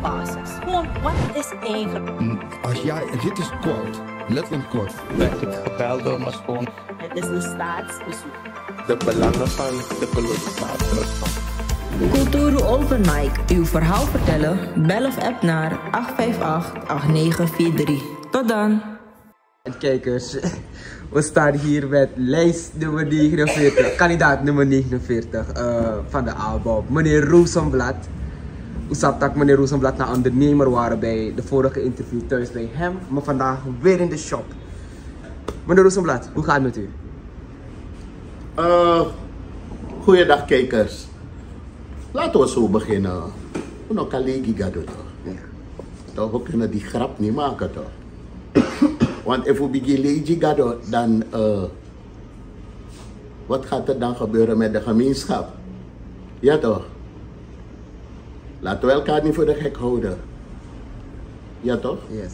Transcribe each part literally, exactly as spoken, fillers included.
basis. Gewoon, wat is eigenlijk? Mm, als jij, dit is quote, letterlijk quote. Werd ik gebeld door mijn schoon. Het is een staatsbezoek. De belangen van de kolonisator. Kulturu Open Mic, uw verhaal vertellen? Bel of app naar acht vijf acht, acht negen vier drie. Tot dan! En kijkers, we staan hier met lijst nummer negenenveertig, kandidaat nummer negenenveertig, eh, van de ALBOP, meneer Rosenbladt. U sabi tak' meneer Rosenbladt na ondernemer waren bij de vorige interview thuis bij hem, maar vandaag weer in de shop. Meneer Rosenbladt, hoe gaat het met u? Eh, goeiedag kijkers. Laten we zo beginnen. We no kan legi Gado toch? Ja. Toch, we kunnen die grap niet maken toch? Want if we begin legi Gado, dan, eh, wat gaat er dan gebeuren met de gemeenschap? Ja toch? Laten we elkaar niet voor de gek houden. Ja toch? Yes.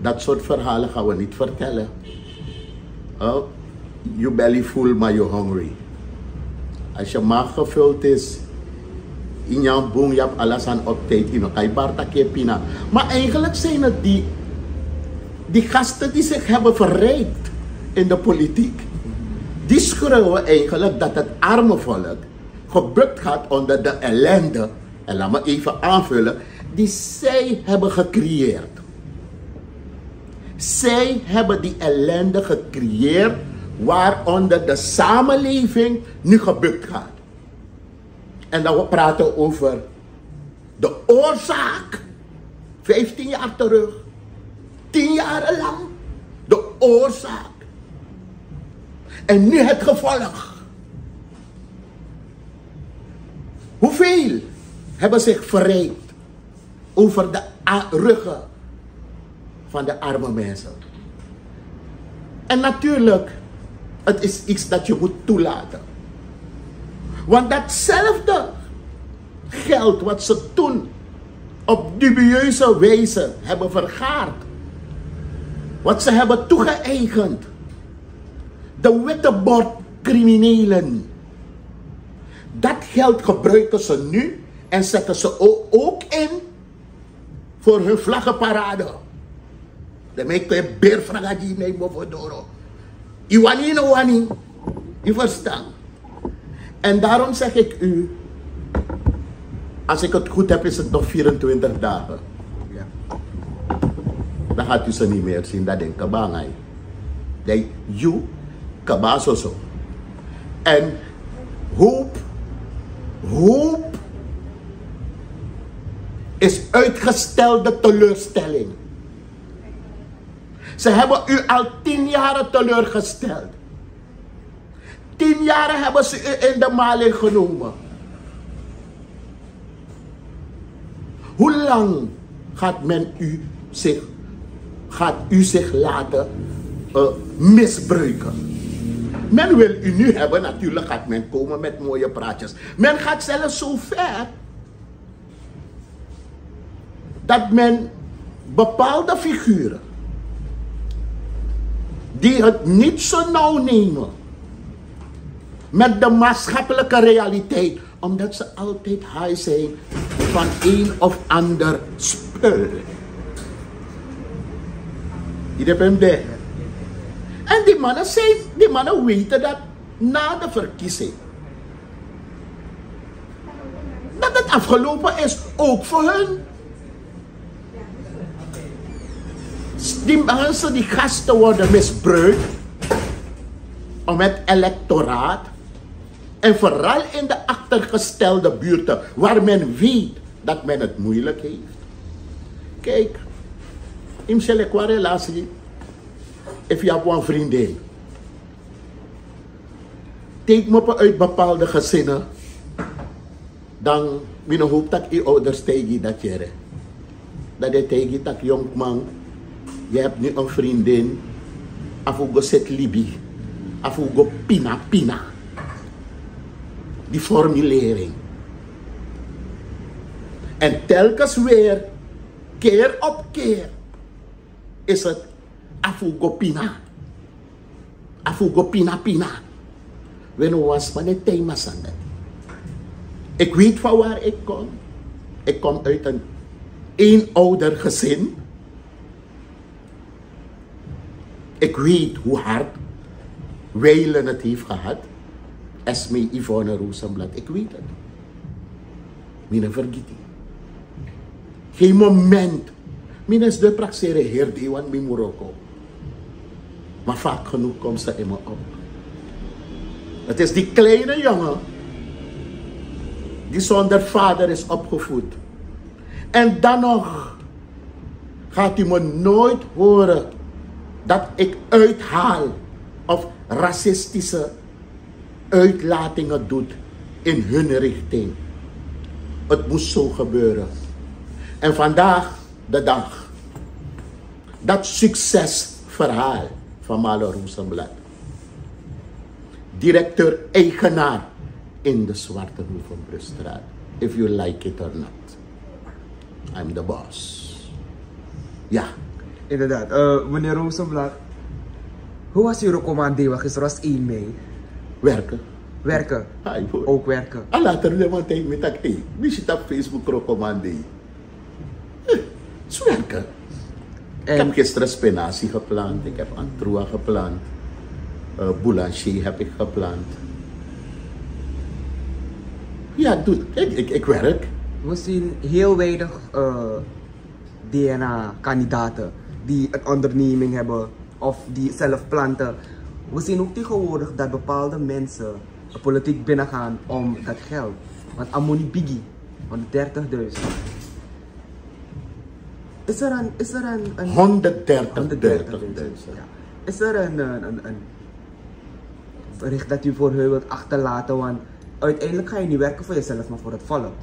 Dat soort verhalen gaan we niet vertellen. Oh, you belly full, maar you hungry. Als je maag gevuld is, in jouw boom, je hebt alles aan op tijd, in elkaar barta kepina. Maar eigenlijk zijn het die, die gasten die zich hebben verrijkt in de politiek. Die schreeuwen eigenlijk dat het arme volk gebukt gaat onder de ellende, en laat me even aanvullen, die zij hebben gecreëerd. Zij hebben die ellende gecreëerd waaronder de samenleving nu gebukt gaat. En dan we praten over de oorzaak, vijftien jaar terug, tien jaren lang, de oorzaak. En nu het gevolg. Hoeveel hebben zich verrijkt over de a-, ruggen van de arme mensen? En natuurlijk, het is iets dat je moet toelaten. Want datzelfde geld wat ze toen op dubieuze wijze hebben vergaard, wat ze hebben toegeëigend, de wittebordcriminelen, dat geld gebruiken ze nu en zetten ze o-, ook in voor hun vlaggenparade. Dan mi e kon e beri fraga gi mi, mofo doro. I wani, i no wani, i verstan. En daarom zeg ik u, als ik het goed heb, is het nog vierentwintig dagen. Ja. Dan gaat u ze niet meer zien, dat denken bangai. Dat you kaba soso. En hoop, hoop is uitgestelde teleurstelling. Ze hebben u al tien jaren teleurgesteld. Tien jaren hebben ze u in de maling genomen. Hoe lang gaat men u zich, gaat u zich laten, eh, misbruiken? Men wil u nu hebben, natuurlijk gaat men komen met mooie praatjes. Men gaat zelfs zo ver dat men bepaalde figuren die het niet zo nauw nemen met de maatschappelijke realiteit, omdat ze altijd high zijn van een of ander spul. Yu de pe mi de? En die mannen zijn, die mannen weten dat na de verkiezing dat het afgelopen is, ook voor hun. Die mensen, die gasten worden misbruikt om het electoraat, en vooral in de achtergestelde buurten waar men weet dat men het moeilijk heeft. Kijk, in mi sele kwa relatie, efu yu abi wan vriendin, take me uit bepaalde gezinnen, dan mi no hoop dat yu ouders taigi yu dat, yere. Dat den taigi yu tak', yonkman, je hebt nu een vriendin, a fu go seti libi, a fu go pina pina. Die formulering. En telkens weer, keer op keer, is het a fu go pina. A fu go pina pina. We no wan sma no e taigi mi a sani dati. Ik weet van waar ik kom. Ik kom uit een Een ouder gezin. Ik weet hoe hard Wijlen het heeft gehad. Esme Yvonne Rosenblad, ik weet het. Mina vergiti. Geen moment. Mina is de praksere herdi wan mi muroko. Maar vaak genoeg komt ze in me op. Het is die kleine jongen die zonder vader is opgevoed. En dan nog gaat u me nooit horen dat ik uithaal of racistische uitlatingen doe in hun richting. Het moest zo gebeuren. En vandaag de dag, dat succesverhaal van Malo Rosenblad, directeur-eigenaar in de Zwarte Hoevenbrugstraat. If you like it or not, I'm the boss. Ja. Inderdaad. Eh, meneer Rosenblad, hoe was uw recommandé? Wat gisteren was één mei. Werken. Werken. Ook werken. Ala ter de man tegen me taki, mi si op Facebook recommandé. Eh, zo werken. Ik heb gisteren spinazie geplant, ik heb antroa geplant, eh boulanger heb ik geplant. Ja, doe, ik, ik, ik werk. We zien heel weinig eh, D N A-kandidaten die een onderneming hebben of die zelf planten. We zien ook tegenwoordig dat bepaalde mensen de politiek binnengaan om dat geld. Want a moni bigi, honderddertigduizend. Is er een, is er een, een honderddertigduizend. Honderddertigduizend, ja. Is er een, een, een, een bericht dat u voor hun wilt achterlaten? Want uiteindelijk ga je niet werken voor jezelf, maar voor het volk.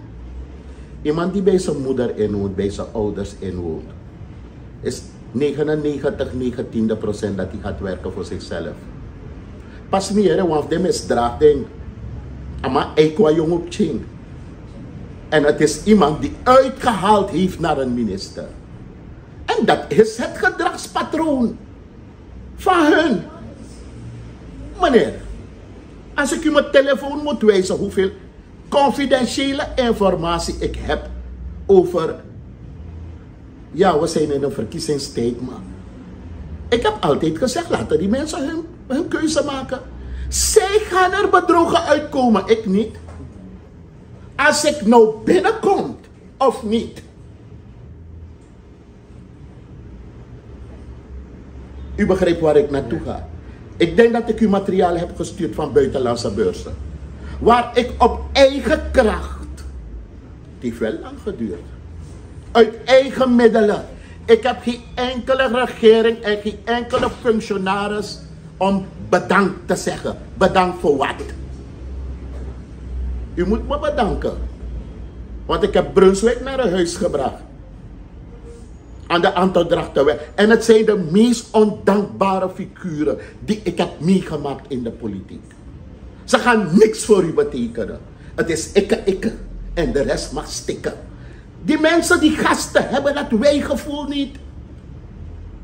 Iemand die bij zijn moeder inwoont, bij zijn ouders inwoont, is negenennegentig negentiende procent dat hij gaat werken voor zichzelf. Pas mi yere wan fu den misdrag den, a man eiki wan yongu pikin. En het is iemand die uitgehaald heeft naar een minister. En dat is het gedragspatroon van hun. Meneer, als ik u mijn telefoon moet wijzen hoeveel confidentiële informatie ik heb over, ja, we zijn in een verkiezingstijd, maar ik heb altijd gezegd: laten die mensen hun, hun keuze maken. Zij gaan er bedrogen uitkomen, ik niet. Als ik nou binnenkom of niet. U begrijpt waar ik naartoe ga. Ik denk dat ik u materiaal heb gestuurd van buitenlandse beurzen, waar ik op eigen kracht, het heeft wel lang geduurd, uit eigen middelen. Ik heb geen enkele regering en geen enkele functionaris om bedankt te zeggen. Bedankt voor wat? U moet me bedanken. Want ik heb Brunswijk naar een huis gebracht. Aan de Anton Drachtenweg. En het zijn de meest ondankbare figuren die ik heb meegemaakt in de politiek. Ze gaan niks voor u betekenen. Het is ikke, ikke. En de rest mag stikken. Die mensen, die gasten, hebben dat wijgevoel niet.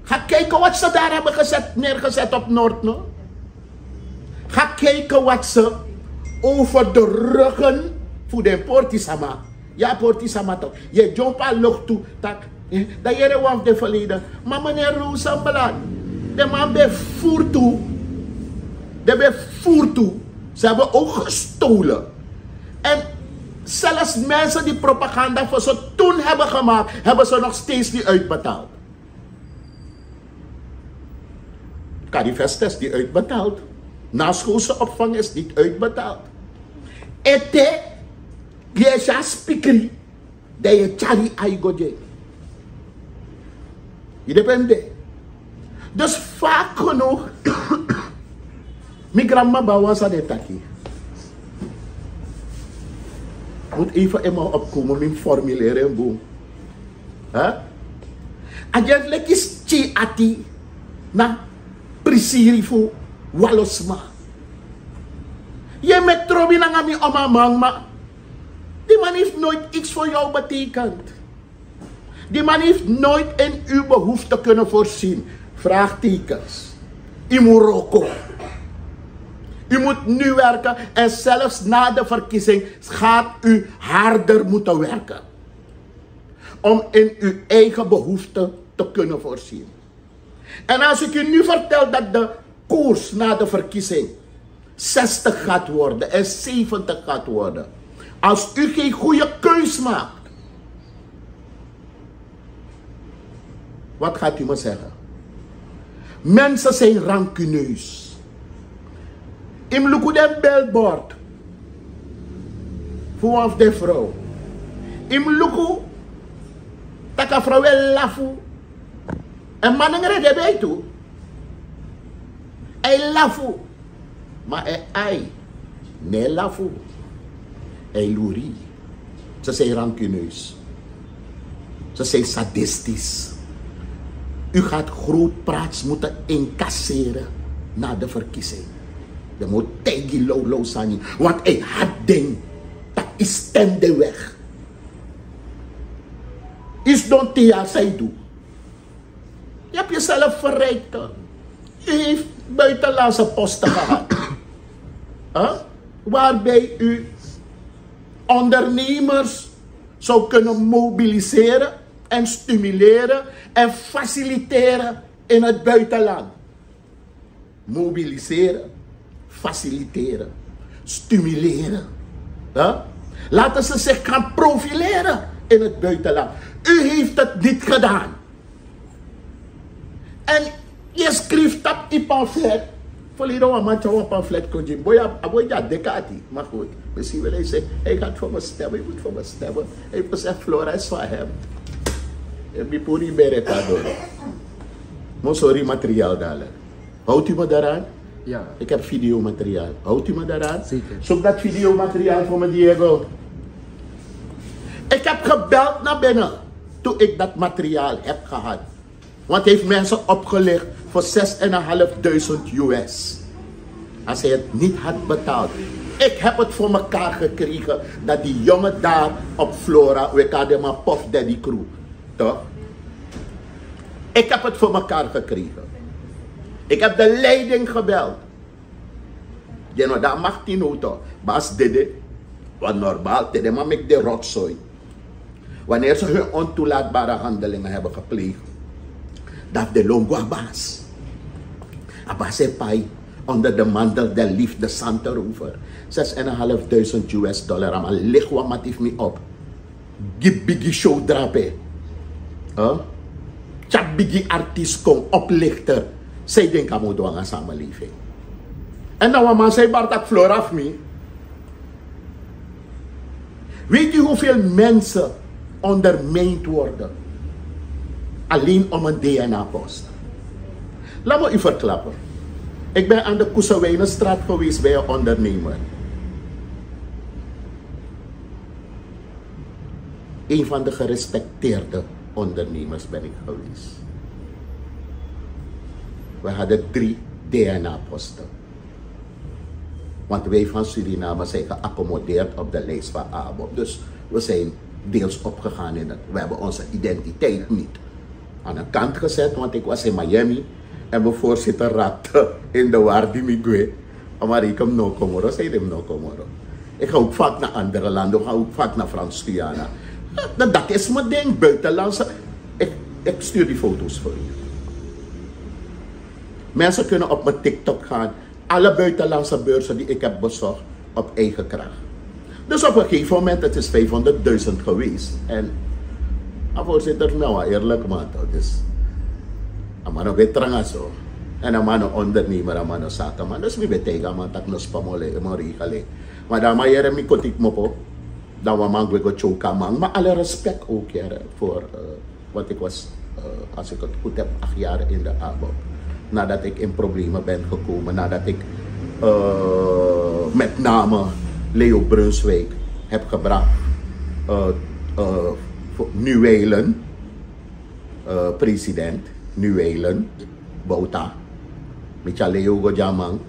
Ga kijken wat ze daar hebben gezet, neergezet op Noord, no? Ga kijken wat ze over de ruggen voor de portisama. Ja, portisama toch. Je jump al lucht toe. Tak, eh, dan yere wan fu den verleden. Maar meneer Rosenblad, de man ben voer toe. De ben voer toe. Ze hebben ook gestolen. En zelfs mensen die propaganda voor ze toen hebben gemaakt, hebben ze nog steeds niet uitbetaald. Carifest is niet uitbetaald. Naschoolse opvang is niet uitbetaald. Ete, yesi a spikri, dan yu e tyari a e go de. Yu de pe mi de. Dus vaak genoeg, mi granmama ben abi wan sani e taki. Moet even in me opkomen, mi formuleri en bun. Hè? A dyerf leki skin ati na prisiri fu wan lo sma. Yu e meki trobi nanga mi, o mama, ma die man heeft nooit iets voor jou betekend. Die man heeft nooit in uw behoefte kunnen voorzien. Vraagtekens. U moet roken. U moet nu werken en zelfs na de verkiezing gaat u harder moeten werken. om in uw eigen behoefte te kunnen voorzien. En als ik u nu vertel dat de koers na de verkiezing zestig gaat worden en zeventig gaat worden, als u geen goede keus maakt, wat gaat u me zeggen? Mensen zijn rancuneus. Im luku den billboard fu wan fu den frow. Im luku taki a frow e lafu. En manengre de bij tu. Hij lafu. Maar hij ai. Ne lafu. Hij luri. Ze zijn rancuneus. Ze zijn sadistisch. U gaat groot praats moeten incasseren na de verkiezing. De moet tegen Lolo Sani. Want hij had ding. Dat is ten de weg. Is don tia saidu. Je hebt jezelf verrijkt. U heeft buitenlandse posten gehad. Huh? Waarbij u ondernemers zou kunnen mobiliseren en stimuleren en faciliteren in het buitenland. Mobiliseren, faciliteren, stimuleren. Huh? Laten ze zich gaan profileren in het buitenland. U heeft het niet gedaan. En je schrijft dat in pamflet. Verleden wan man tya wan pamflet kon gi mi. Boy, a boy dya deki ati. Maar goed, misschien wil hij zeggen, hij gaat voor me stemmen, hij moet voor me stemmen. Hij heeft gezegd, Flora is van hem. En mi puri bere kadoro. Mo sorry materiaal dalen. Houdt u me daaraan? Ja. Ik heb videomateriaal. Houdt u me daaraan? Zeker. Zoek dat videomateriaal voor me, Diego. Ik heb gebeld naar binnen toen ik dat materiaal heb gehad. Want hij heeft mensen opgelicht voor zes en een half duizend U S. Als hij het niet had betaald. Ik heb het voor mekaar gekregen dat die jongen daar op Flora, we call them a Puff Daddy crew. Toch? Ik heb het voor mekaar gekregen. Ik heb de leiding gebeld. Deno dan mag tien auto. Bas dede. Wat normaal, te de man meki de rotzooi. Wanneer ze hun ontoelaatbare handelingen hebben gepleegd, dat de longwa bas. A bas e pai onder de mantel der liefde zand erover. Zes en een half duizend U S dollar, a man leg wan mati fu mi op. Gi bigi show drape. Huh? Tya bigi artiest kon oplichter. San yu denki a mu du nanga samenleving? En na wan man san e bari taki Flora fu mi. Weet u hoeveel mensen ondermijnd worden? Alleen om een D N A-post. Laat me u verklappen. Ik ben aan de Koesewijnenstraat geweest bij een ondernemer. Een van de gerespecteerde ondernemers ben ik geweest. We hadden drie D N A-posten. Want wij van Suriname zijn geaccommodeerd op de lijst van ABOP. Dus we zijn deels opgegaan in het, we hebben onze identiteit niet aan de kant gezet, want ik was in Miami en mijn voorzitter raakte in de war die mi gwe. A man reken mi no kon moro, zei mi no kon moro. Ik ga ook vaak naar andere landen, ik ga ook vaak naar Frans-Guyana. Dat, dat is mijn ding, buitenlandse. Ik, ik stuur die foto's voor u. Mensen kunnen op mijn TikTok gaan. Alle buitenlandse beurzen die ik heb bezocht op eigen kracht. Dus op een gegeven moment, het is vijfhonderdduizend geweest. En a voorzitter, nou, eerlijk man, toch. Dus a man no ben tranga so. En a man no ondernemer, a man no zakenman. Dus mi ben taigi a man taki no span, mi o regeling. Maar dan a man yere mi koti kmopo. Dan wan man gwe go choke a man. Maar alle respect ook, yere, voor, eh, want ik was, eh, als ik het goed heb, acht jaar in de ABOP. Nadat ik in problemen ben gekomen, nadat ik, eh, met name Leo Brunswijk heb gebracht, eh, eh, voor Nuwelen, eh, president Nuwelen Bouta. Mi tyari Leo go gi a man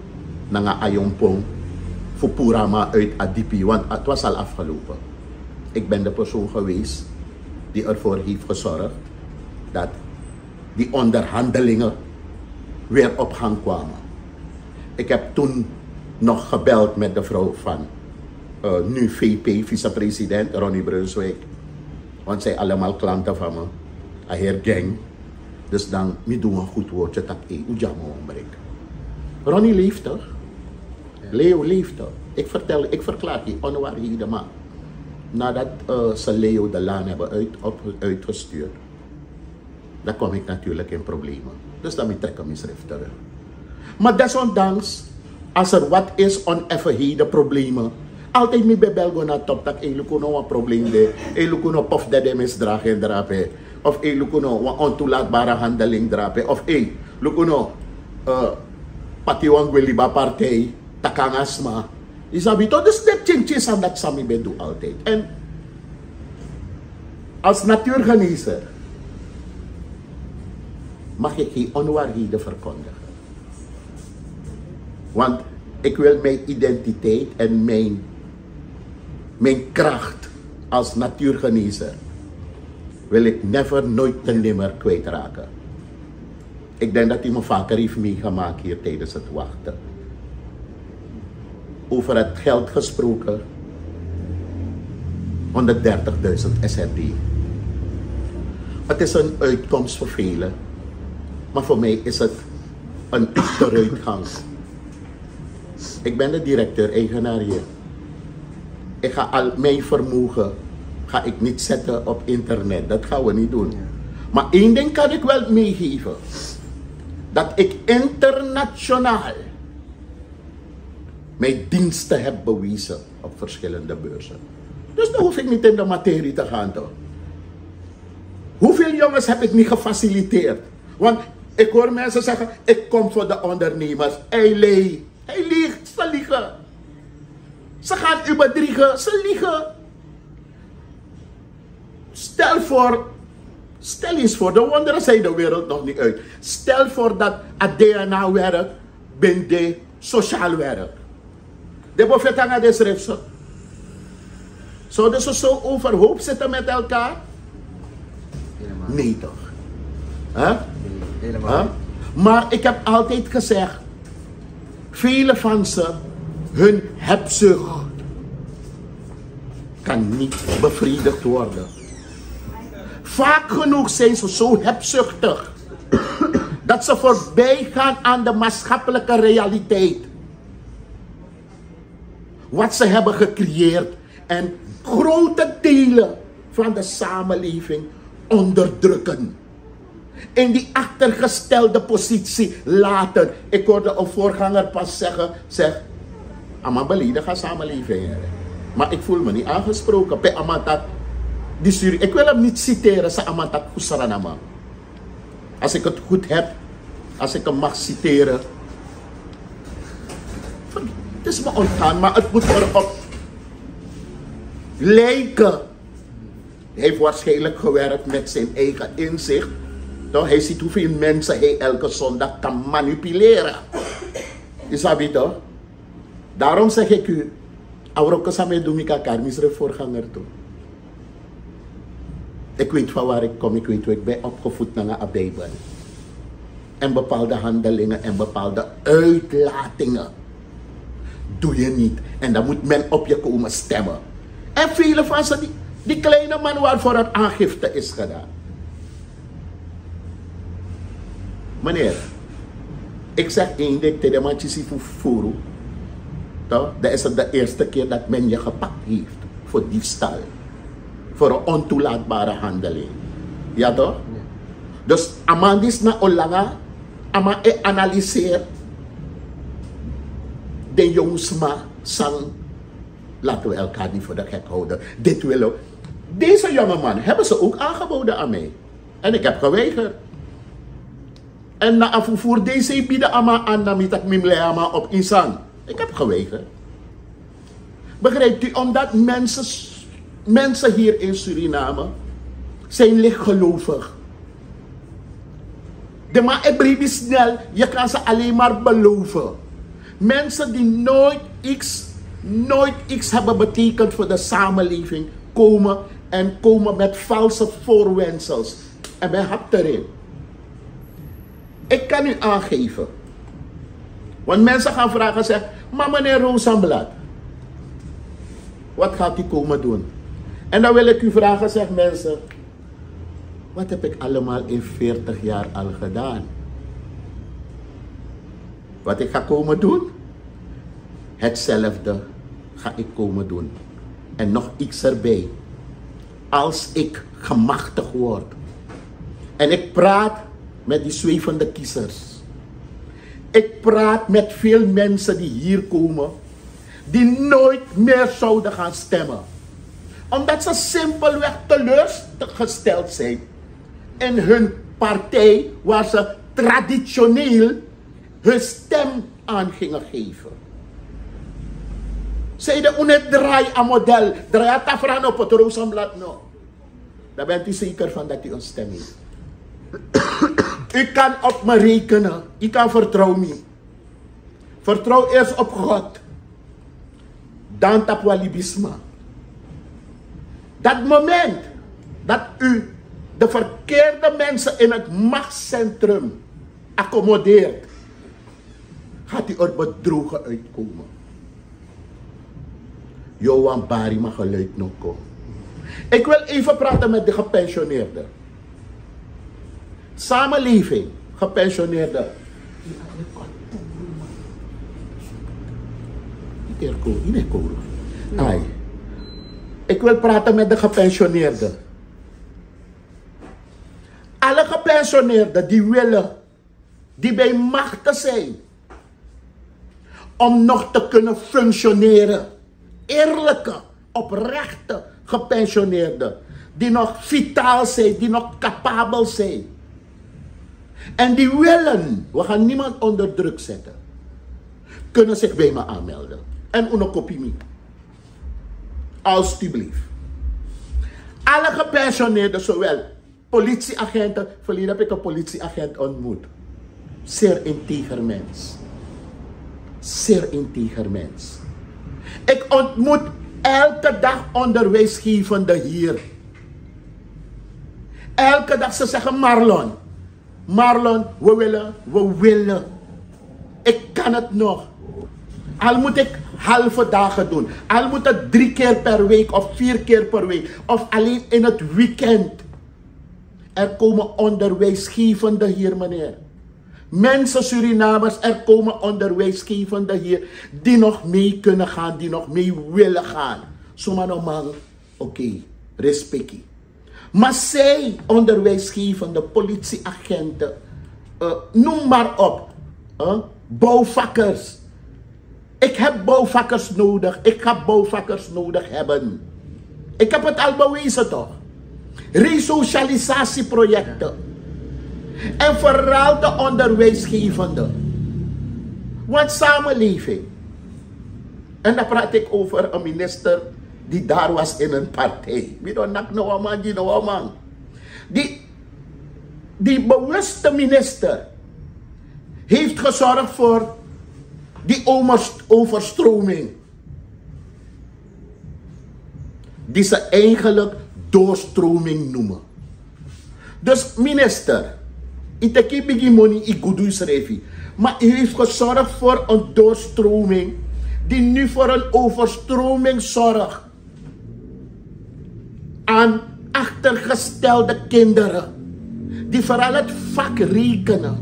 nanga a yompong fu puru a man uit a dipi, want het was al afgelopen. Ik ben de persoon geweest die ervoor heeft gezorgd dat die onderhandelingen weer op gang kwamen. Ik heb toen nog gebeld met de vrouw van, eh, nu V P, vicepresident Ronnie Brunswijk. Want zij allemaal klanten van me. A heer gang. Dus dan mi doe een goed woordje tak e u dyamu ombrek. Ronnie leeft toch? Leo leeft toch? Ik vertel, ik verklaar die onwaarheden, maar nadat uh, ze Leo de laan hebben uit, op, uitgestuurd, dan kom ik natuurlijk in problemen. Dus dan mi trek mi srif terug. Maar desondanks, als er wat is, oneffenheden, problemen, altijd mi bebel go na top tak e luku no wan probleem de, e luku no pof dede misdragen drape, of e luku no wan ontoelaatbare handeling drape, of e luku no uh, pati wan gweliba partij, takangasma. Isabi to dus de tjintjin san dat sami ben doe altijd. En als natuurgenezer mag ik geen onwaarheden verkondigen. Want ik wil mijn identiteit en mijn, mijn kracht als natuurgenezer wil ik never, nooit te nimmer kwijtraken. Ik denk dat u me vaker heeft meegemaakt hier tijdens het wachten. Over het geld gesproken, honderddertigduizend S R D. Het is een uitkomst voor velen, maar voor mij is het een achteruitgang. Ik ben de directeur-eigenaar hier. Ik ga al mijn vermogen ga ik niet zetten op internet. Dat gaan we niet doen. Maar één ding kan ik wel meegeven. Dat ik internationaal mijn diensten heb bewezen op verschillende beurzen. Dus dan hoef ik niet in de materie te gaan, toch? Hoeveel jongens heb ik niet gefaciliteerd? Want ik hoor mensen zeggen, ik kom voor de ondernemers. Hij leeg. Hij liegt. Ze liegen. Ze gaan u bedriegen. Ze liegen. Stel voor, stel eens voor, de wonderen zijn de wereld nog niet uit. Stel voor dat het D N A-werk binnen sociaal werk. De bofetanga de schrijfse. Zouden ze zo overhoop zitten met elkaar? Nee, toch? Huh? Huh? Maar ik heb altijd gezegd, vele van ze, hun hebzucht kan niet bevredigd worden. Vaak genoeg zijn ze zo hebzuchtig dat ze voorbij gaan aan de maatschappelijke realiteit. Wat ze hebben gecreëerd en grote delen van de samenleving onderdrukken. In die achtergestelde positie laten. Ik hoorde een voorganger pas zeggen, zeg, a man beledigt a samenleving. Maar ik voel me niet aangesproken. Pe a man taki, die Suri, ik wil hem niet citeren, sa a man taki kusranama. Als ik het goed heb, als ik hem mag citeren. Het is me ontgaan, maar het moet erop lijken. Hij heeft waarschijnlijk gewerkt met zijn eigen inzicht. Toch? Hij ziet hoeveel mensen hij elke zondag kan manipuleren. Isabi toch? Daarom zeg ik u, a wroko san mi e du, mi kan kari mi srefi voorganger tu. Ik weet van waar ik kom, ik weet hoe ik ben opgevoed nanga a Bijbel. En bepaalde handelingen en bepaalde uitlatingen doe je niet. En dan moet men op je komen stemmen. En vele van ze, die, die kleine man waarvoor het aangifte is gedaan. Meneer, ik zeg één ding tegen de man, tisi fufuru. Toch? Dan is het de eerste keer dat men je gepakt heeft voor diefstal. Voor een ontoelaatbare handeling. Ja, toch? Dus a man disi na olanga, a man e analyseer den yonsma san, laten we elkaar niet voor de gek houden. Dit willen we. Deze jonge man hebben ze ook aangeboden aan mij. En ik heb geweigerd. En na a fufuru dei san e bidi a man, a na mi taki mi mus lei a man op insan. Ik heb geweigerd. Begrijpt u? Omdat mensen, mensen hier in Suriname zijn lichtgelovig. De man e bribi snel, je kan ze alleen maar beloven. Mensen die nooit iets, nooit iets hebben betekend voor de samenleving, komen en komen met valse voorwendsels. En men hapt erin. Ik kan u aangeven. Want mensen gaan vragen, zeggen: "Maar meneer Rosenblatt, wat gaat u komen doen?" En dan wil ik u vragen, zeg mensen, wat heb ik allemaal in veertig jaar al gedaan? Wat ik ga komen doen? Hetzelfde ga ik komen doen. En nog iets erbij. Als ik gemachtigd word en ik praat met die zwevende kiezers. Ik praat met veel mensen die hier komen, die nooit meer zouden gaan stemmen. Omdat ze simpelweg teleurgesteld zijn in hun partij waar ze traditioneel hun stem aan gingen geven. Zij de une draai a model, draai a tafra no, potrosamblad no. Dan bent u zeker van dat u een stem heeft. U kan op me rekenen. U kan vertrouwen me. Vertrouw eerst op God. Dan tapu a libisma. Dat moment dat u de verkeerde mensen in het machtscentrum accommodeert, gaat u er bedrogen uitkomen. Johan Bari mag geluid nog komen. Ik wil even praten met de gepensioneerden. Samenleving, gepensioneerden. Ai. Ik wil praten met de gepensioneerden. Alle gepensioneerden die willen, die bij machten zijn om nog te kunnen functioneren. Eerlijke, oprechte gepensioneerden. Die nog vitaal zijn, die nog capabel zijn. En die willen, we gaan niemand onder druk zetten. Kunnen zich bij me aanmelden. En unu kopie mi. Alstublieft. Alle gepensioneerden, zowel politieagenten, verleden heb ik een politieagent ontmoet. Zeer integer mens. Zeer integer mens. Ik ontmoet elke dag onderwijsgevende hier. Elke dag ze zeggen: Marlon, Marlon, we willen, we willen. Ik kan het nog. Al moet ik halve dagen doen. Al moet het drie keer per week of vier keer per week. Of alleen in het weekend. Er komen onderwijsgevenden hier, meneer. Mensen, Surinamers, er komen onderwijsgevenden hier die nog mee kunnen gaan, die nog mee willen gaan. Suma no man, oké, respectie. Maar zij, onderwijsgevende, politieagenten, eh, noem maar op. Eh, bouwvakkers. Ik heb bouwvakkers nodig. Ik ga bouwvakkers nodig hebben. Ik heb het al bewezen, toch? Resocialisatieprojecten. En vooral de onderwijsgevende. Want samenleving. En dan praat ik over een minister die daar was in een partij. Mi no nak no wan man, die no wan man. Die, die bewuste minister heeft gezorgd voor die omers-, overstroming. Die ze eigenlijk doorstroming noemen. Dus minister, u teki bigi moni, u gudu srefi. Maar u heeft gezorgd voor een doorstroming die nu voor een overstroming zorgt aan achtergestelde kinderen. Die vooral het vak rekenen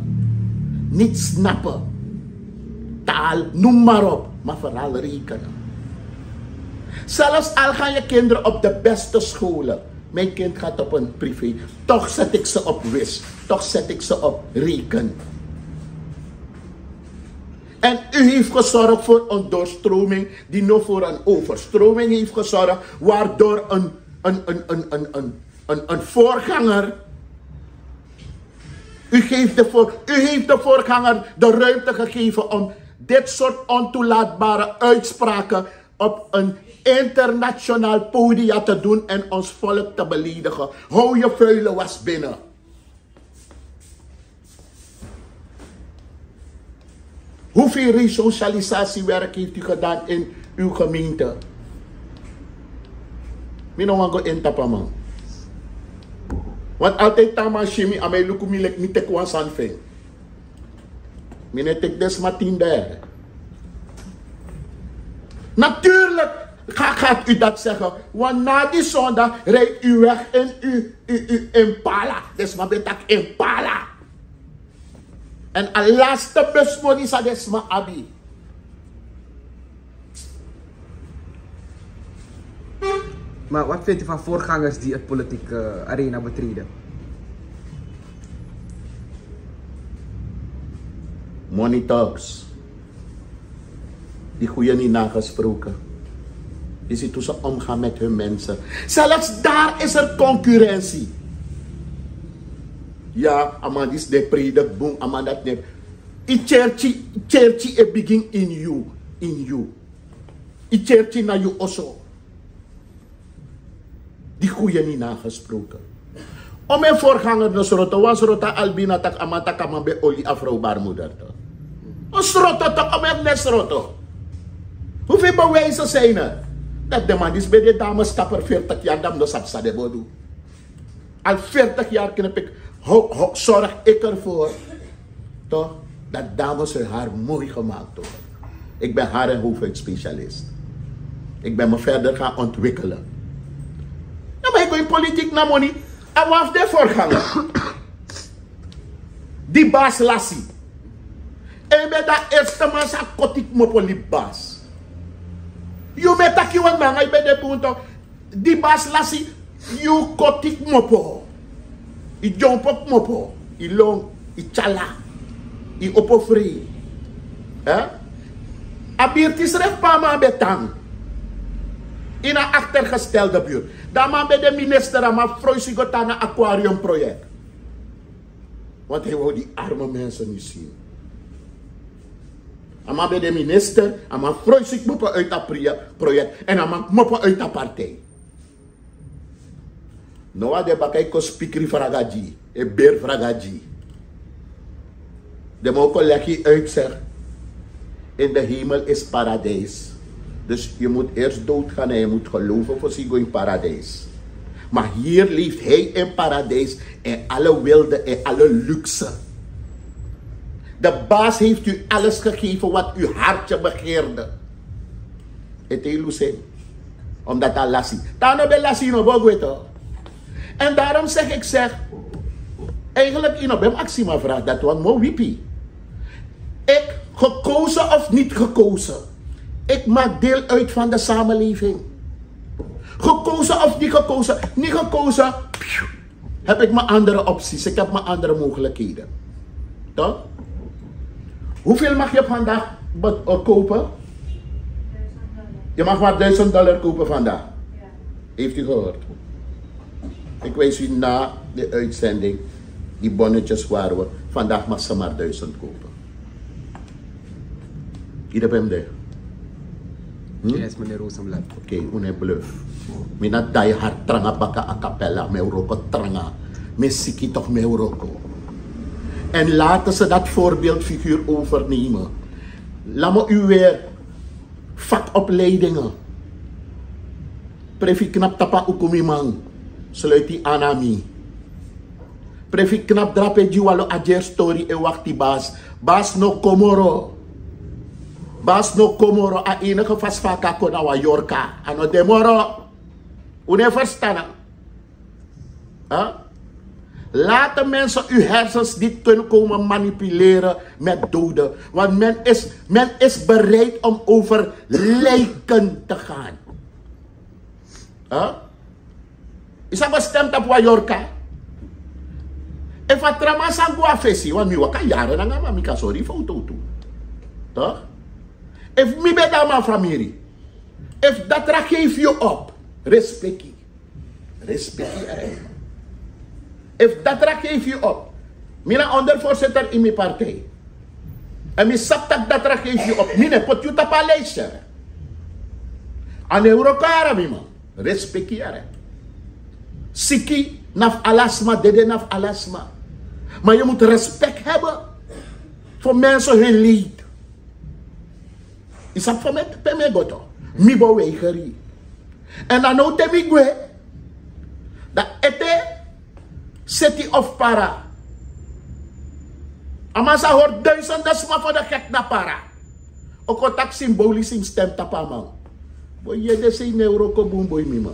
niet snappen. Taal, noem maar op, maar vooral rekenen. Zelfs al gaan je kinderen op de beste scholen. Mijn kind gaat op een privé. Toch zet ik ze op wis. Toch zet ik ze op reken. En u heeft gezorgd voor een doorstroming die nog voor een overstroming heeft gezorgd, waardoor een, een, een, een, een, een, een, een voorganger, u geeft de voor, u heeft de voorganger de ruimte gegeven om dit soort ontoelaatbare uitspraken op een internationaal podium te doen en ons volk te beledigen. Hou je vuile was binnen. Hoeveel resocialisatiewerk heeft u gedaan in uw gemeente? Mi no wan go intapu a man. Want altijd te a man si mi, a man e luku mi leki mi teki wan sani fu en. Mi no e teki den sma tin derde. Natuurlijk, Ga, gaat u dat zeggen? Want na die zondag rijdt u weg in uw, uw, uw impala. Dus maar ben tak impala. En a laatste busmoni sa de sma abi. Maar wat vindt u van voorgangers die het politieke arena betreden? Money talks. Die goede niet nagesproken. Je ziet hoe ze omgaan met hun mensen. Zelfs daar is er concurrentie. Ja, a man disi de predik bun, a man dati ne. I church, church e begin in you, in you. I church na yu oso. Die goede niet nagesproken. Om en voorganger no sroto, wan sroto Albina tak a man tak a man ben oli a vrouw baarmoeder toch. Een sroto toch, om en ne sroto. Hoeveel bewijzen zijn er? Dat de man disi ben de dameskapper veertig jaar dan no sabi san den bo du. Al veertig jaar knip ik, ho, ho, zorg ik ervoor toch, dat dames hun haar mooi gemaakt worden. Ik ben haar- en hoofdhuidspecialist. Ik ben me verder gaan ontwikkelen. Ja, maar ik wil politiek na money. En wat de voorganger? Die baas lasi. En ben dat eerste man sa koti kmopo libi baas. Yu ben taki wan nanga, yu ben de bun toch. Di basi lasi, yu koti kmopo, yu dyompo kmopo, yu lon, yu tyala, yu opo frei. Eh? A birti srefi pe a man ben tan. Ini a achtergestelde buurt. Dan a man ben de minister, a man froisi go tan na aquarium project. Want hij wou die arme mensen niet zien. A man ben de minister, a man froisi kmopo uit dat project en a man kmopo uit dat partij. No wan de baka e kon spikri fraga gi, e beri fraga gi. Den man o kon legi yu uit, zeg. In de hemel is paradijs. Dus je moet eerst doodgaan en je moet geloven voor je go in paradijs. Maar hier leeft hij in paradijs in alle wilde, in alle luxe. De baas heeft u alles gegeven wat uw hartje begeerde. Ete lusin. Omdat a lasi. Tano ben lasi, no bo gwe toch. En daarom zeg ik, zeg, eigenlijk ino ben maxima vraag dat wan mo wipi. Ik, gekozen of niet gekozen, ik maak deel uit van de samenleving. Gekozen of niet gekozen, niet gekozen, heb ik mijn andere opties, ik heb mijn andere mogelijkheden. Toch? Hoeveel mag je vandaag be- eh, kopen? Je mag maar duizend dollar kopen vandaag. Heeft u gehoord? Ik wijs u na de uitzending die bonnetjes waar we. Vandaag mag ze maar duizend kopen. Ida ben de. Yes, meneer Rosenblatt. Oké, un e bluf. Mi na die hard tranga baka a capella, mi e wroko tranga. Mi e siki toch, mi e wroko. En laten ze dat voorbeeldfiguur overnemen. Laat me u weer vakopleidingen. Prefi knap tapa ukumiman. Sluit die aan aan mi. Prefi knap drape gi walo a dyeri stori e wakti basi. Basi no kon moro. Basi no kon moro, a enige fasi fa a kan kon na wan yorka. A no de moro. Un no e ferstan. Huh? Laten mensen uw hersens niet kunnen komen manipuleren met doden. Want men is, men is bereid om over lijken te gaan. Huh? Yu sa go stem tapu wan yorka. Efu a tra man san go a fesi, want mi waka yaren nanga man, mi kan sori foto tu. Toch? Efu mi ben de man famiri, efu dat tra geef yu op, respeki. Respeki ere. Efu dat tra geef yu op, mi na ondervoorzitter in mi partij. En mi sabi tak dat tra geef yu op, mi no e poti yu tapu a lijst. A no e wroko yara, mi man. Respeki yara. Siki na fu ala sma, dede na fu ala sma. Maar je moet respect hebben voor mensen hun leed. Yu sabi fa mi e, pe mi e go toch. Mi bo weigeri. En dan now te mi gwe, dan ete seti of para. A man sa hori duizenden sma voor de gek na para. O kon taki symbolisch yu mus stem tapu a man. Bo yede sei neuroko bun boi mima.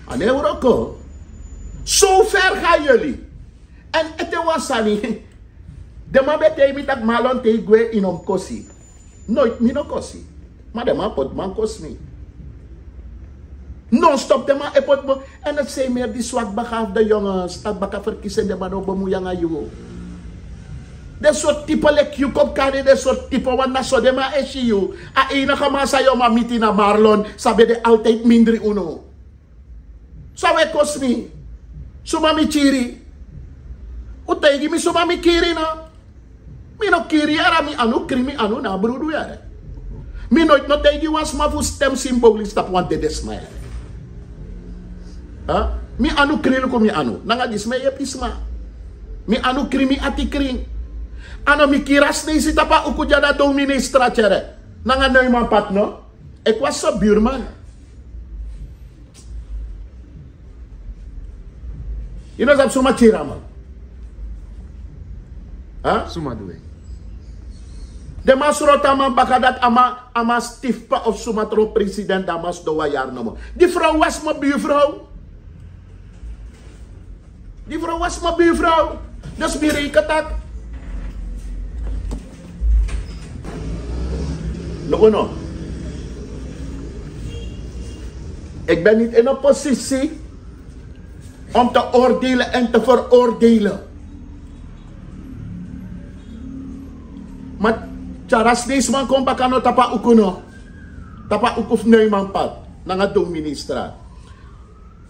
A neuroko. So ver ga yuli. En ete wan sani. Den man ben tei mi tak' malon tei gwe inom kosi. Noit mi no kosi. Ma den man pot man kosi mi. Non stop den man e pot man. En het sei meri di swak baka fu de yongens tak' baka ferkisen den man no bemuyanga yu. Den sort tipe leki yu kopkari den sort tipe wan na so den man e si yu. A einige man san yu o man miti na marlon san ben de altijdi mindri unu. San we kosi mi? Suma mi kiri? Un taigi mi suma mi kiri no? Mi no kiri yara mi anu kri mi anu na a brudu yara. Mi noit no taigi wan sma fu stem simbolis tapu wan dede sma yara. Mi anu kri luku mi anu nanga di sma e yepi sma. Mi anu kri mi ati kri. A no mi kiri a sneisi tapu a uku di a dati don ministra tyere nanga noiman pat no. Eki wan so burman. Yu no sabi suma kiri a man? Suma du en? Den man sroti a man baka dati a man a man stifpa of suma tron president dan a man sidon wan yari nomo. Di frow was mi bufrow. Di frow was mi bufrow. Dus mi reiki tak' no uno. Eki ben niti ini a posisi om te oordelen en te veroordelen. Ma tyari a sneisman kon baka no tapu a uku no. Tapu a uku fu neiman pat nanga don ministra.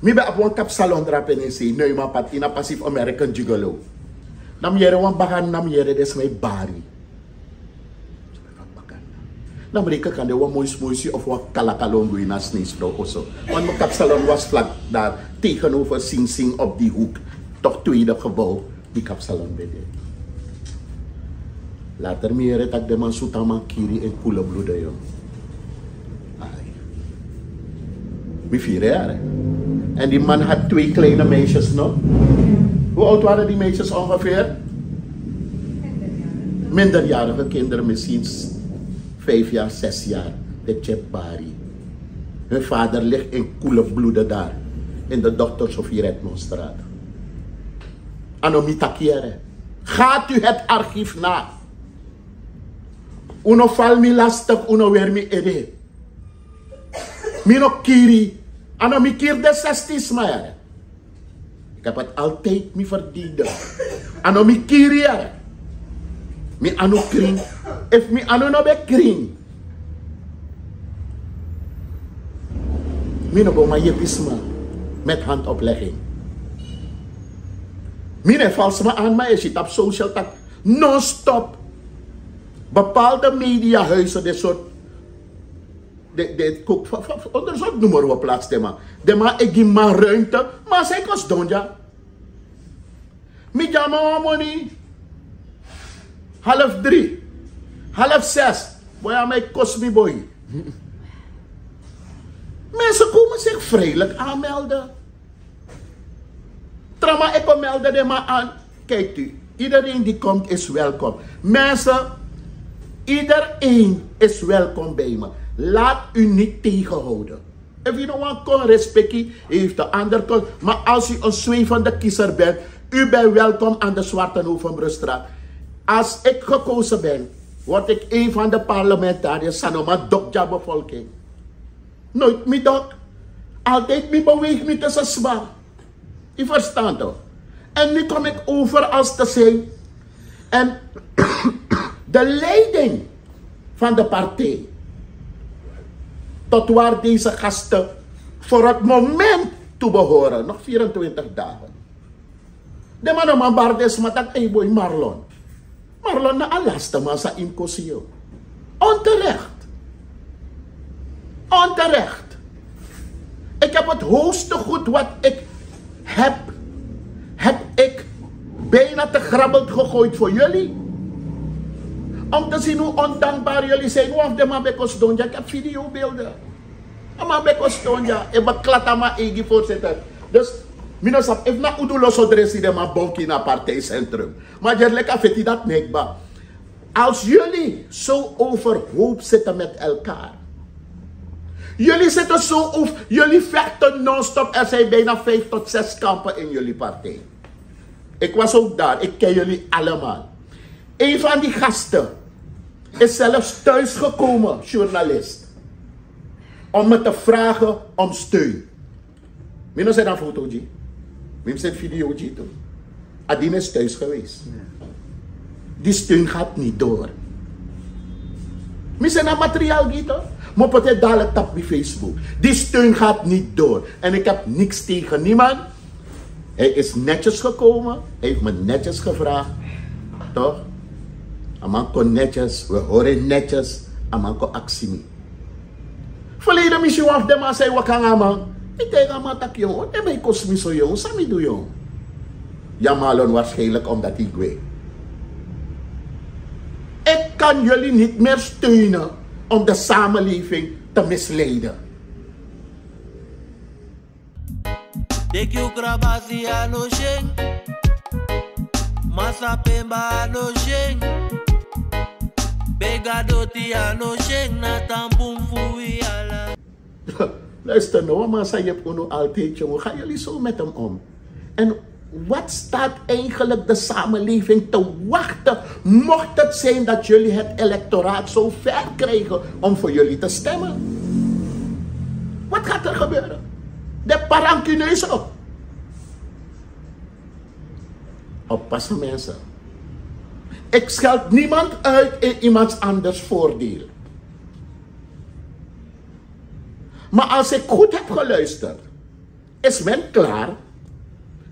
Mi ben abi wan kapsalon drape na en sei neiman pat ini a pasi fu american jugolo. Na mi yere wan bagan na mi yere den sma e bari. Na mi reken kan de wan moi smoisi of wan kalakalon gwe na sneisi frow oso. Want mi kapsalon was vlak daar tegenover sing sing op die hoek. Toch tweede gebouw. Di kapsalon ben de. Later mi yere tak' den man sutu a man kiri en kule blude yo. Mi firi yare. En di man had twee kleine meisjes no? Hoe oud waren die meisjes ongeveer? Minderjarige kinderen misschien vijf jaar zes jaar. De chip bari. Hun vader ligt in kule bloede daar in de dokters of hier het monstraat. Anomi takiere. Gaat u het archief na. Uno val mi lastig uno wer mi ede. Mi no kiri. Anomi kiri de sestisma yare. Ik heb het altijd mi verdiende. Anomi kiri yare. Mi anu kring. If mi anu no be kring. Mi no bo man yepi sma met handoplegging. Mi ne fal sma aan ma e si tapu social tak non stop. Bepaalde mediahuizen dit soort dit dit kok onderzoek noem maar op plaats dema. Dema e gi man ruimte. Maar zij kost donja. Mi gi a man wan moni. Half dri. Half ses. Boi a man e kosi mi boi. Mensen komen zich vrijelijk aanmelden. Tra man e kon melden den man an. Kijkt u. Iedereen die komt is welkom. Mensen, iedereen is welkom bij me. Laat u niet tegenhouden. Efu yu no wani kon respeki, yu fu de ander kon. Ma als yu en swefende kieser ben, yu ben welkom an de swartenhovenbrustra. Als iki gekozen ben, word iki en van de parlementarius san no man dokti a bevolking. Noit mi dok. Altijdi mi bewegi mi tusen sma. Yu ferstan to? En nu kom iki over als te zin. En de leiding van de partij, tot waar deze gasten voor het moment toebehoren nog vierentwintig dagen. Den man no man bari den sma taki ei boi marlon. Marlon na a laste man san yu mus kon si yu. Onterecht. Onterecht. Ik heb het hoogste goed wat ik heb heb ik bijna te grabbelt gegoid voor jullie. Om te zien hoe ondankbaar jullie zijn hoe of de man bekos donja ik heb videobeelden. A man ben kon ston dya e beklati a man eigi voorzitter. Dus mi no sabi efu na udu loso dresi den man bonki na partijcentrum. Ma dyer leki a feti dati nekba. Als yuli so overhoop sitten met elkaar, Jullie zitten zo over, jullie vechten non-stop. Er zijn bijna vijf tot zes kampen in jullie partij. Ik was ook daar, ik ken jullie allemaal. Een van die gasten is zelfs thuisgekomen, journalist, om me te vragen om steun. Mi no seni a foto gi. Mi mus seni video gi tu. A ding is thuis geweest. Die steun gaat niet door. Mi seni a materiaal gi tu. Mi o poti en dadelijk tapu mi Facebook. Die steun gaat niet door. En ik heb niks tegen niemand. Hij is netjes gekomen. Hij heeft me netjes gevraagd. Toch? A man kon netjes. We horen netjes. A man kon aksi mi. Verleden mi si wan fu den man san e waka nanga a man. Mi taigi a man taki: "Yo, den man e kosi mi so, yo, san mi du, yo?" Yamalon, waarschijnlijk omdat hij gwe. Ik kan jullie niet meer steunen om de samenleving te misleiden. Teki yu krabasi a no syen. Masa pemba a no syen. Bega doti a no syen. Na tampun fu wi ala. Luister nou, mama, zei je unu altijd, jongen, gaan jullie zo met hem om? En wat staat eigenlijk de samenleving te wachten, mocht het zijn dat jullie het electoraat zo ver krijgen om voor jullie te stemmen? Wat gaat er gebeuren? De parankineus op. Oppassen, mensen. Ik scheld niemand uit in iemands anders voordeel. Maar als ik goed heb geluisterd, is men klaar.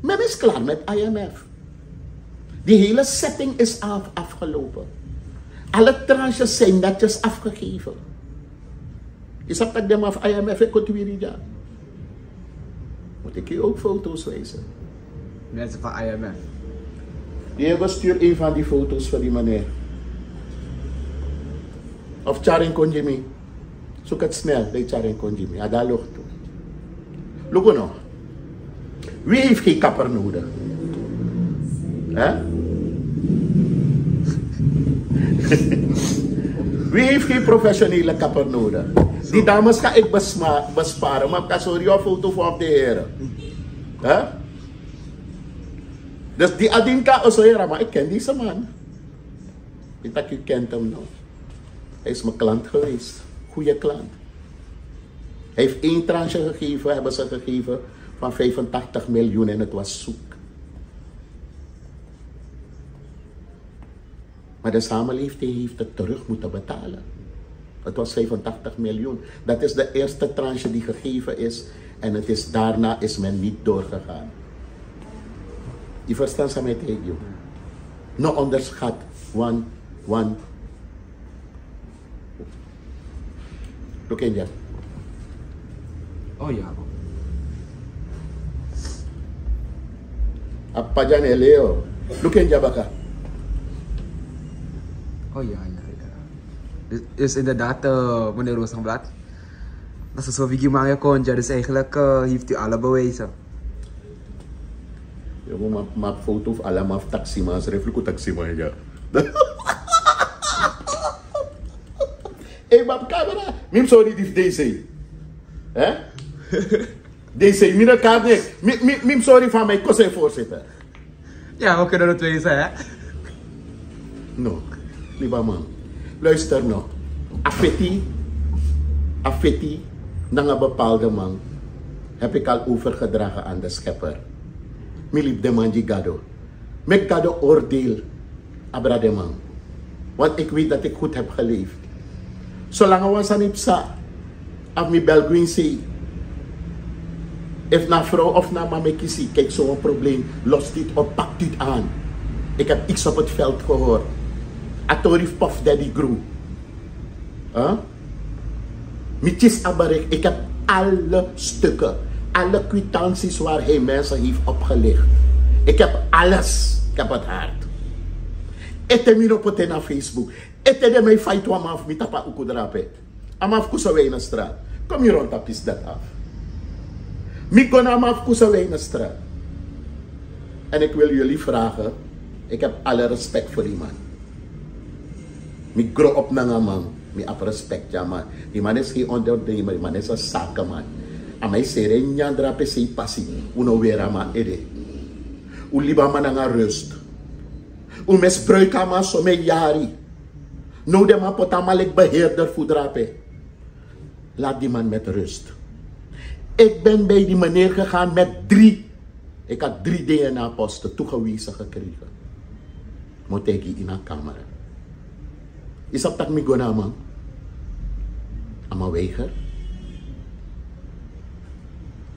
Men is klaar met I M F. Die hele setting is af, afgelopen. Alle tranches zijn netjes afgegeven. Yu sabi taki den man fu I M F e kon twiri dya. Moet ik u ook foto's wijzen? Mensen van I M F. Diego, stuur een van die foto's voor die meneer. Of tyari en kon gi mi. Zoek het snel, dan tyari en kon gi mi. A de lucht. Luku no. Wie heeft geen kapper nodig? Hè? Wie heeft geen professionele kapper nodig? Die dames ga ik besma-, besparen, maar ik kan sorry een foto voor op de heren. Hè? Dus die Adinka Osoyera, maar ik ken deze man. Ik denk, u kent hem nog. Hij is mijn klant geweest. Goede klant. Hij heeft één tranche gegeven, hebben ze gegeven, van vijfentachtig miljoen en het was zoek. Maar de samenleving heeft het terug moeten betalen. Het was vijfentachtig miljoen. Dat is de eerste tranche die gegeven is. En het is, daarna is men niet doorgegaan. Yu verstan san mi e taigi yu? No onderschat wan, wan. Luku en dya. Oh ya. A p'pa dya no e lei. Luku en dya baka. Oh ya, ya, ya. Dus, dus inderdaad, eh, meneer Rosenblaad. Dat is zo bigi man e kon dya, dus eigenlijk, eh, heeft u alle bewijzen. Yo, ma, ma foto fu ala man fu taximan, srefi luku taximan, ya. Ei, ma camera, mi mus sori di fu D C. Hè? D C, mi no kan niks. Mi, mi, mi mus sori fa mi e kosi en voorzitter. Ya, oké, dan het wezen, hè? No, liba man. Luister no. A feti, a feti nanga bepaalde man heb ik al overgedragen aan de Schepper. Mi libi den man gi Gado. Meki Gado oordeel abra den man. Want ik weet dat ik goed heb geleefd. Solanga wan sani psa, of mi bel gwinsei. Efu na vrouw of na mama e kisi, kijk, zo'n probleem, lost u het op, pakt u het aan. Ik heb iets op het veld gehoord. A tori fu Puff Daddy Gru. Huh? Mi kisi a bericht. Ik heb alle stukken, alle kwitanties waar hij mensen heeft opgelicht. Ik heb alles. Ik heb het hard. Ete mi no poti en na Facebook. Ete den man e fight wan man fu mi tapu a uku drape. A man fu Kusa Weinestraat. Kon mi rond a pisi dati afu. Mi go na a man fu Kusa Weinestraat. En ik wil jullie vragen, ik heb alle respect voor die man. Mi grow up nanga a man. Mi abi respect ya man. Di man is geen ondernemer, di man is een zakenman. A man e seri en nyan drape sei pasi. Un no weri a man ede. Un libi a man nanga rust. Un misbruik a man someni yari. Now den man poti a man leki beheerder fu drape. Laat die man met rust. Ik ben bij die meneer gegaan met drie. Ik had drie D N A-posten toegewezen gekregen. Motegi in een camera. Is op dat mi go na man. A man weiger.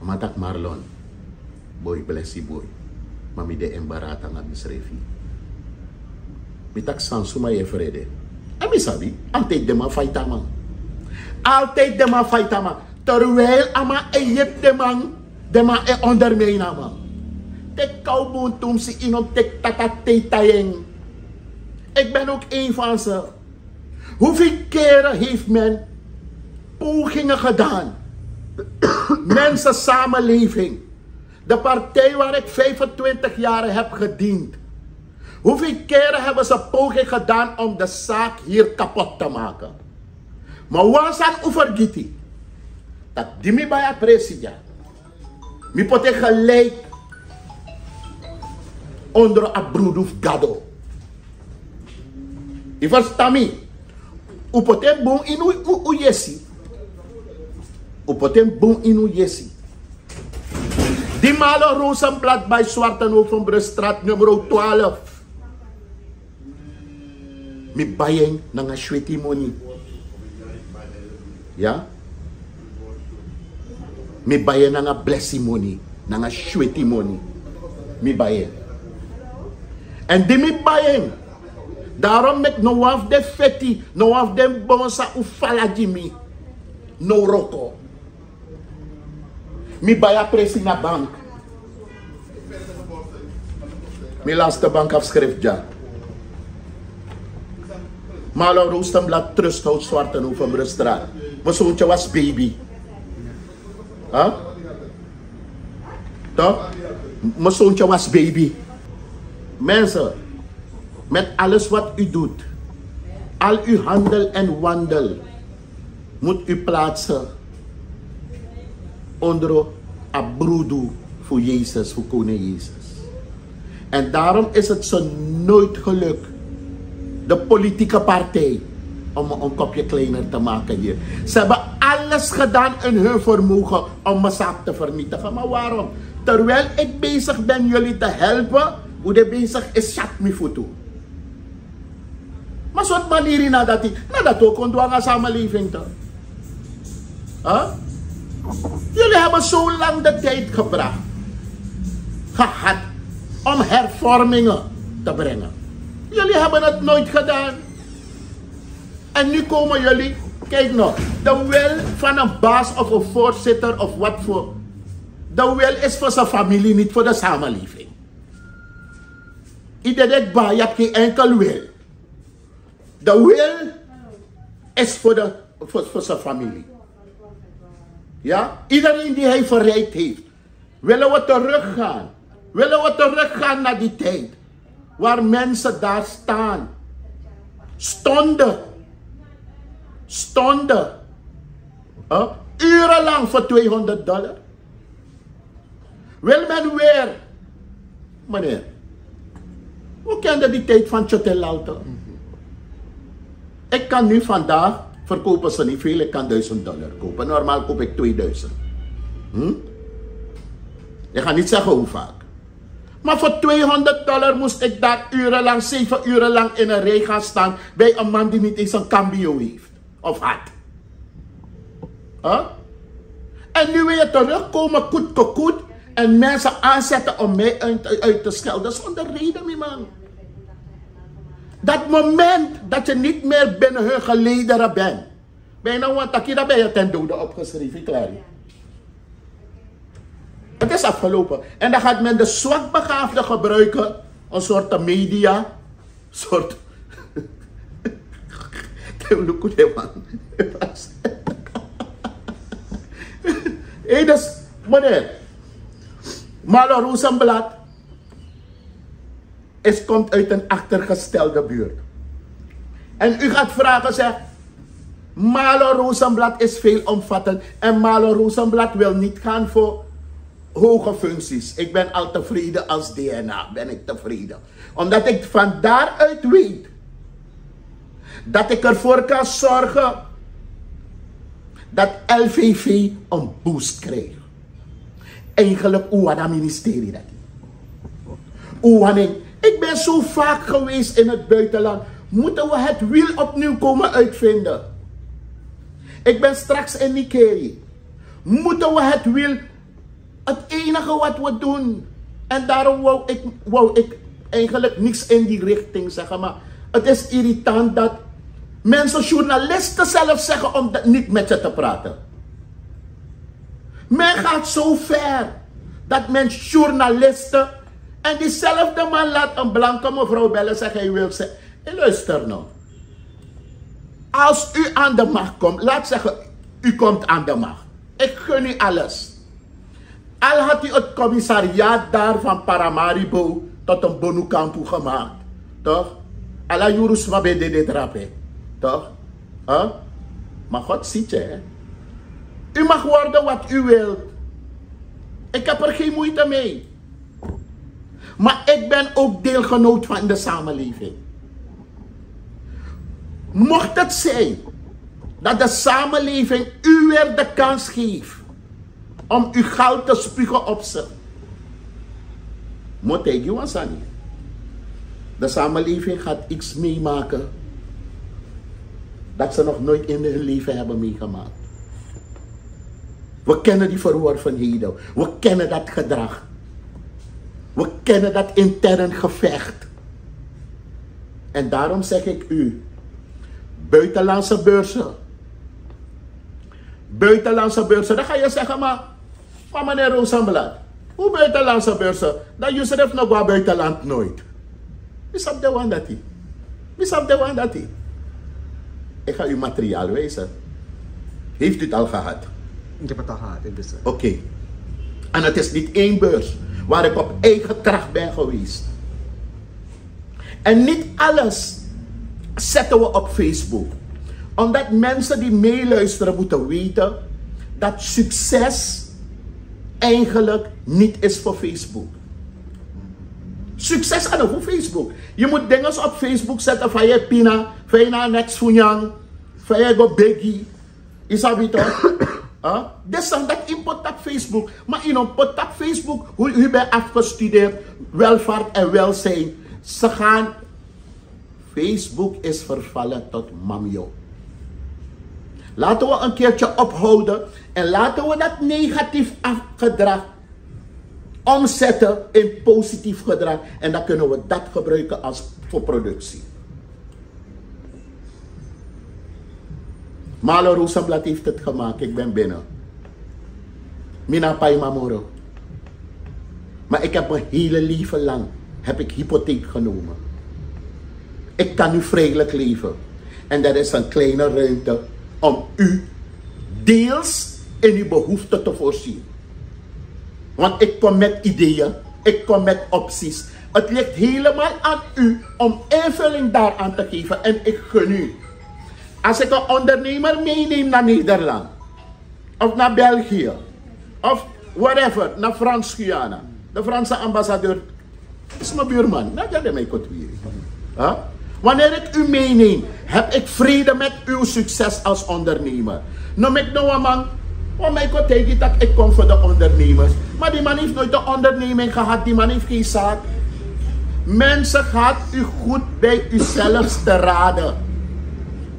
A man taki Marlon. Boy, blesi boy. Ma mi de en barata nanga misrefi. Mi taki san suma yu e frede. En mi sabi, altijd den man fight a man. Altijd den man fight a man. Terwijl a man e yepi den man, den man e ondermijni a man. Teki kowboon tumsi, yu no mus teki tata tei tai en. Ik ben ook een van ze. Hoeveel keren heeft men pogingen gedaan? Mensen, samenleving. De partij waar ik vijfentwintig jaren heb gediend. Hoeveel keren hebben ze poging gedaan om de zaak hier kapot te maken? Maar waar zijn overgiti? Dat die mi bij a president. Mi poti en gelijk onder a brudu fu Gado. Yu ferstan mi? Un poti en bun ini un, un, un yesi. Un poti en bun ini un yesi. Di Malo Rosenblad bai Zwartenhovenbrugstraat nummer twaalf. Mi bai en nanga sweti moni. Ya? Mi bai en nanga blesi moni, nanga sweti moni. Mi bai en. En di mi bai en, daarom meki no wan fu den feti, no wan fu den bon san un fala gi mi, no wroko. Mi bai a presi na bank. Mi laste bankafschrift dya. Malo Rosenblad Trust House Zwartenhovenbrugstraat. Mi zoontje was baby. Huh? Toch? Mi zoontje was baby. Mensen, met alles wat u doet, al uw handel en wandel, moet u plaatsen onder a brudu fu Yesus, fu koning Yesus. En daarom is het ze nooit gelukt, de politieke partij, om een kopje kleiner te maken hier. Ze hebben alles gedaan in hun vermogen om me zaak te vernietigen. Maar waarom? Terwijl ik bezig ben jullie te helpen, hoe de bezig is, zat me voet toe. Ma sortu maniri na dati, na dati o kon du nanga samenleving toch. Huh? Jullie hebben zo lang de tijd gebracht, gehad om hervormingen te brengen. Jullie hebben het nooit gedaan. En nu komen jullie, kijk nog, de wil van een baas of een voorzitter of wat voor, de wil is voor zijn familie, niet voor de samenleving. Iedereen, je hebt geen enkel wil. De wil is voor, de, voor, voor zijn familie. Ja? Iedereen die hij verrijkt heeft. Willen we teruggaan? Willen we teruggaan naar die tijd? Waar mensen daar staan. Stonden. Stonden. Huh? Urenlang voor tweehonderd dollar. Wil men weer, meneer, we kenden die tijd van Chotel Lalte. Ik kan nu vandaag, verkopen ze niet veel, ik kan duizend dollar kopen. Normaal koop ik tweeduizend. Hm? Ik ga niet zeggen hoe vaak. Maar voor tweehonderd dollar moest ik daar urenlang, zeven urenlang in een rij gaan staan bij een man die niet eens een cambio heeft of had. Huh? En nu wil je terugkomen, koet, koet, koet, en mensen aanzetten om mij uit, uit te schelden zonder reden, mijn man. Dat moment dat je niet meer binnen hun gelederen bent, bijna want takida ben je ten dode opgeschreven, klaar. Het is afgelopen. En dan gaat men de zwakbegaafde gebruiken, een soort media, soort. Tem luku de man. Hey, dus, meneer, Malo Rosenblad is, komt uit een achtergestelde buurt. En u gaat vragen, zeg, Marlon Rosenblatt is veelomvattend en Marlon Rosenblatt wil niet gaan voor hoge functies. Ik ben al tevreden als D N A, ben ik tevreden. Omdat ik van daaruit weet dat ik ervoor kan zorgen dat L V V een boost krijgt. Eigenlijk, u had ministerie dat. U had een, ik ben zo vaak geweest in het buitenland. Moeten we het wiel opnieuw komen uitvinden? Ik ben straks in Nigeria. Moeten we het wiel, het enige wat we doen. En daarom wou ik, wou ik eigenlijk niks in die richting zeggen. Maar het is irritant dat mensen, journalisten zelf zeggen om dat niet met je te praten. Men gaat zo ver dat men journalisten. En diezelfde man laat een blanke mevrouw bellen, zegt hij wil ze. En luister nou. Als u aan de macht komt, laat zeggen, u komt aan de macht. Ik gun u alles. Al had u het commissariaat daar van Paramaribo tot een Bonukampu gemaakt. Toch? Ala yuru sma ben de dit rape. Toch? Huh? Maar God ziet je, hè? U mag worden wat u wilt. Ik heb er geen moeite mee. Maar ik ben ook deelgenoot van de samenleving. Mocht het zijn dat de samenleving u weer de kans geeft om uw geld te spugen op ze, moet ik u een sani. De samenleving gaat iets meemaken dat ze nog nooit in hun leven hebben meegemaakt. We kennen die verworvenheden. We kennen dat gedrag. We kennen dat intern gevecht. En daarom zeg ik u, buitenlandse beurzen. Buitenlandse beurzen. Dan ga je zeggen, maar, maar meneer Rosenblatt, hoe buitenlandse beurzen? Dan Yusuf nog wel buitenland nooit. Misap de wan dati. Misap de wan dati. Ik ga u materiaal wijzen. Heeft u het al gehad? Ik heb het al gehad, intussen. Oké. En het is niet één beurs waar ik op eigen kracht ben geweest. En niet alles zetten we op Facebook. Omdat mensen die meeluisteren moeten weten dat succes eigenlijk niet is voor Facebook. Succes aan de Facebook. Je moet dingen op Facebook zetten van je pina, van je na niks funyang, van je go biggie. Isabi toch? Huh? Dit zijn dat input op Facebook. Maar in een pot op Facebook, hoe u bent afgestudeerd, welvaart en welzijn. Ze gaan Facebook is vervallen tot mamio. Laten we een keertje ophouden en laten we dat negatief gedrag omzetten in positief gedrag. En dan kunnen we dat gebruiken als voor productie. Marlon Rosenblatt heeft het gemaakt, ik ben binnen. Mi na pai mamoro. Maar ik heb mijn hele leven lang heb ik hypotheek genomen. Ik kan nu vrijelijk leven. En dat is een kleine ruimte om u deels in uw behoefte te voorzien. Want ik kom met ideeën, ik kom met opties. Het ligt helemaal aan u om invulling daaraan te geven. En ik gun u. Als ik een ondernemer meeneem naar Nederland, of naar België, of wherever, naar Frans-Guyana, de Franse ambassadeur is mijn buurman. Dat is mijn kotwiri. Huh? Wanneer ik u meeneem, heb ik vrede met uw succes als ondernemer. No, ik no wan man, want mij kon tegen dat ik kom voor de ondernemers. Maar die man heeft nooit een onderneming gehad, die man heeft geen zaak. Mensen, gaat u goed bij uzelf te raden.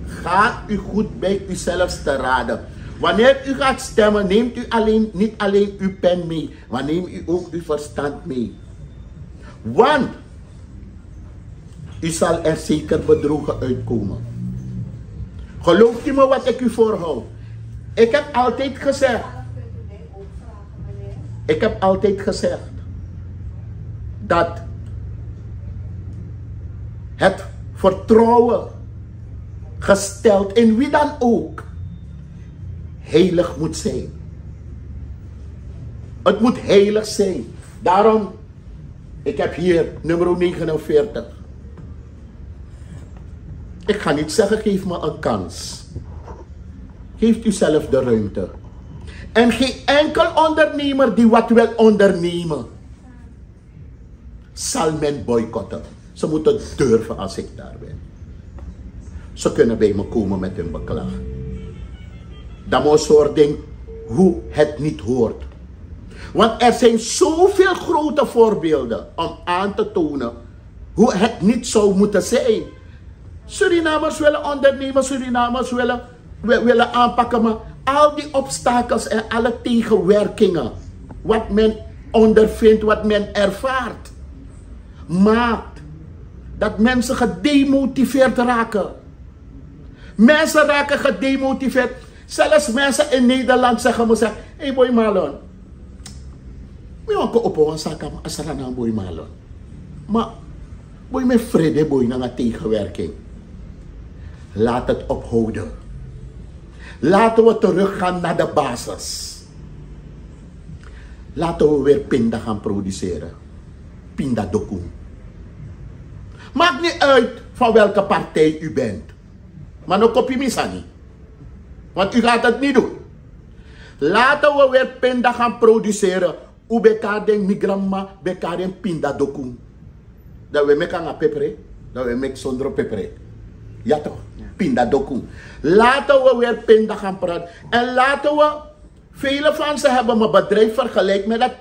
Gaat u goed bij uzelf te raden. Wanneer u gaat stemmen, neemt u alleen, niet alleen uw pen mee, maar neemt u ook uw verstand mee. Want u zal er zeker bedrogen uitkomen. Gelooft u me wat ik u voorhoud? Ik heb altijd gezegd. Ik heb altijd gezegd dat het vertrouwen gesteld in wie dan ook heilig moet zijn. Het moet heilig zijn. Daarom, ik heb hier nummer negenenveertig. Ik ga niet zeggen, geef me een kans. Geeft u zelf de ruimte. En geen enkel ondernemer die wat wil ondernemen, zal men boycotten. Ze moeten durven als ik daar ben. Ze kunnen bij me komen met hun beklag. Dan moet soort ding hoe het niet hoort. Want er zijn zoveel grote voorbeelden om aan te tonen hoe het niet zou moeten zijn. Surinamers willen ondernemen, Surinamers willen, wi- willen aanpakken, maar al die obstakels en alle tegenwerkingen, wat men ondervindt, wat men ervaart, maakt dat mensen gedemotiveerd raken. Mensen raken gedemotiveerd. Zelfs mensen in Nederland zeggen me: "Hey, boy Marlon, mi wan kon opo wan saka asra na boy Marlon." Maar boy, mi frede boy nanga tegenwerking. Laat het ophouden. Laten we teruggaan naar de basis. Laten we weer pinda gaan produceren. Pinda doku. Maakt niet uit van welke partij u bent. Maar no kopi mi sani. Want u gaat het niet doen. Laten we weer pinda gaan produceren. U ben kari den, mi granmama ben kari en, pinda doku. Dan we meki nanga pepre. Dan we meki sondro pepre. Ja toch? Pinda doku. Laten we weer pinda gaan praten. En laten we, vele van ze hebben mijn bedrijf vergelijk met dat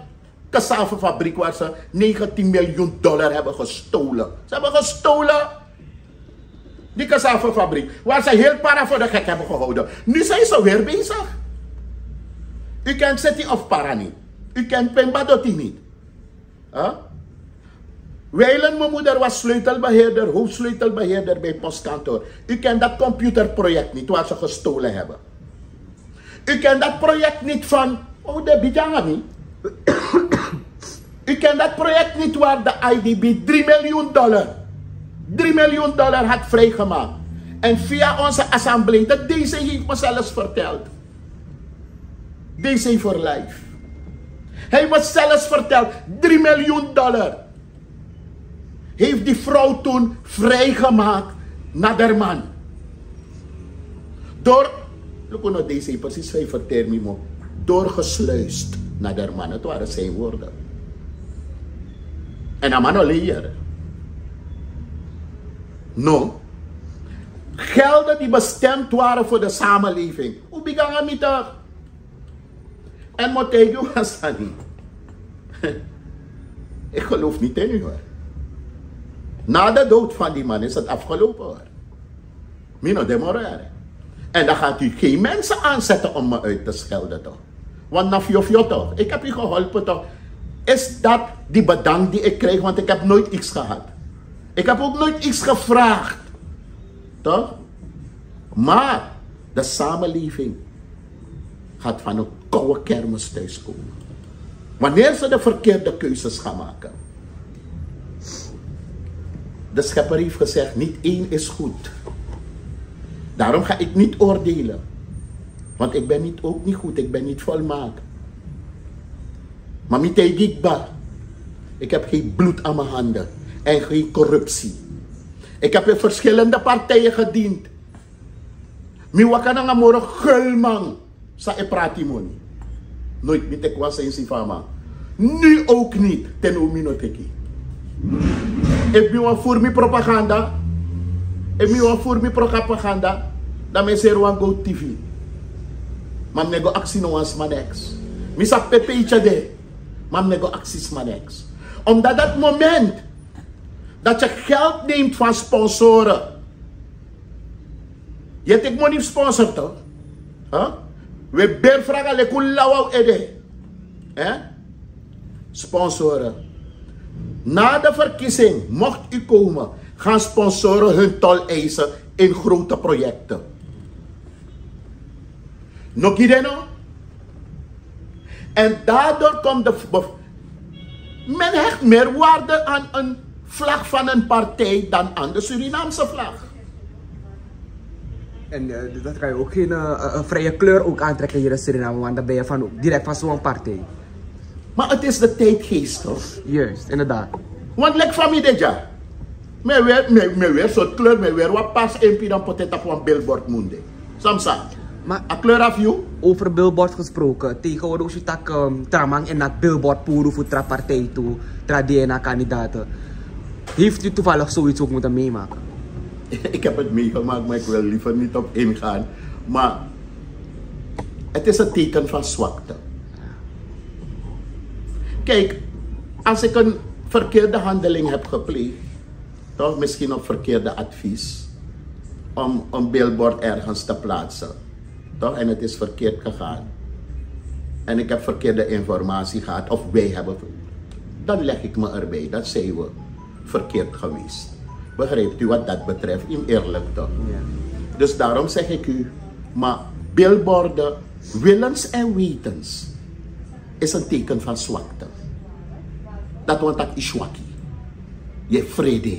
cassavafabriek waar ze negentien miljoen dollar hebben gestolen. Ze hebben gestolen. Die cassavafabriek, waar ze heel Para voor de gek hebben gehouden. Nu zijn ze weer bezig. U kent City of Para niet. U kent Pemba Doti niet. Huh? Wijlen, mijn moeder was sleutelbeheerder, hoofdsleutelbeheerder bij postkantoor. U kent dat computerproject niet, waar ze gestolen hebben. U kent dat project niet van, oh, de Bijangami. U kent dat project niet waar de I D B drie miljoen dollar, drie miljoen dollar had vrijgemaakt. En via onze assemblee, dat D C heeft me zelfs verteld. D C voor life. Hij heeft me zelfs verteld, drie miljoen dollar heeft die vrouw toen vrijgemaakt naar de man. Door, look, no, deze precies vijf verteer me, doorgesluist naar de man. Het waren zijn woorden. En a man no leer. No. Gelden die bestemd waren voor de samenleving. Hoe began het? En Motegi Wasani. Ik geloof niet in u, hoor. Na de dood van die man is het afgelopen, hoor. Mi no demoreren. En dan gaat u geen mensen aanzetten om me uit te schelden, toch? Want na fiofio, toch? Ik heb u geholpen, toch? Is dat die bedank die ik krijg? Want ik heb nooit iets gehad. Ik heb ook nooit iets gevraagd. Toch? Maar de samenleving gaat van een koude kermis thuiskomen. Wanneer ze de verkeerde keuzes gaan maken. De schepper heeft gezegd: niet één is goed. Daarom ga ik niet oordelen. Want ik ben niet, ook niet goed, ik ben niet volmaakt. Maar mi taigi kba, ik heb geen bloed aan mijn handen en geen corruptie. Ik heb in verschillende partijen gediend. Mi waka nanga moro gulman san e prati moni. Nooit mi teki wan sensi fu a man. Nu ook niet, te now mi no teki. Efu mi wani furu mi propaganda, efu mi wani furu mi propaganda, dan mi e seri wan go tv. Ma mi no e go aksi no wan sma neks. Mi sabi pe peitya de, ma mi no e go aksi sma neks. Omdat dat moment dat je geld neemt van sponsoren. Yu e teki moni fu sponsor, toch? Huh? We beri fraga leki un lawa un ede. Hè? Sponsoren. Na de verkiezing, mocht u komen, gaan sponsoren hun tol eisen in grote projecten. No gi den, no? En daardoor komt de... Men hecht meer waarde aan een vlag van een partij dan aan de Surinaamse vlag. En eh, dat kan je ook geen eh, eh, vrije kleur ook aantrekken hier in Suriname, want dan ben je van, direct van zo'n partij. Maar het is de tijdgeest, toch? Juist, inderdaad. Want leki fa mi de dya, mi e weri, mi e, mi e weri sortu kleur, mi e weri wan pars empi, dan poti en tapu wan billboard munde. San mi sa. Maar a kleur af you. Over billboard gesproken. Tegenwoordig is het tak um, tramang en dat billboard puru voor tra partij toe, tra D N A kandidaten. Heeft u toevallig zoiets ook moeten meemaken? Ik heb het meegemaakt, maar ik wil liever niet op ingaan. Maar het is een teken van zwakte. Kijk, als ik een verkeerde handeling heb gepleegd, toch misschien op verkeerde advies, om een billboard ergens te plaatsen. Toch? En het is verkeerd gegaan. En ik heb verkeerde informatie gehad, of wij hebben. Dan leg ik me erbij. Dat zijn we verkeerd geweest. Begrijpt u wat dat betreft? In eerlijk toch? Ja. Dus daarom zeg ik u, maar billboarden, willens en wetens, is een teken van zwakte. Dat want dat is zwakkie. Je vrede.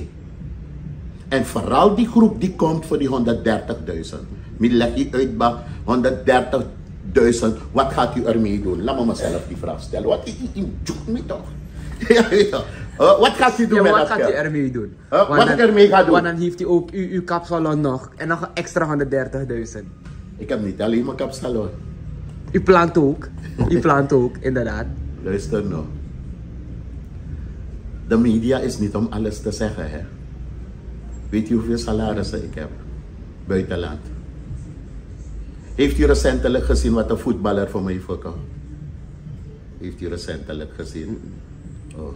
En vooral die groep die komt voor die honderddertigduizend. Mi leg je uit, ba, honderddertigduizend. Wat gaat u ermee doen? Laat me mezelf die vraag stellen. Wat, ik, ik, ik, me toch? Ja, ja. Wat gaat u doen met dat geld? Wat gaat u ermee doen? Wat ik ermee ga doen? Want dan heeft u ook uw kapsalon nog. En nog een extra honderddertigduizend. Ik heb niet alleen mijn kapsalon. U plant ook. U plant ook, inderdaad. Luister nou. De media is niet om alles te zeggen, hè. Weet je hoeveel salarissen ik heb? Buitenland. Heeft u recentelijk gezien wat een voetballer voor me heeft gekocht? Heeft u recentelijk gezien? Oh.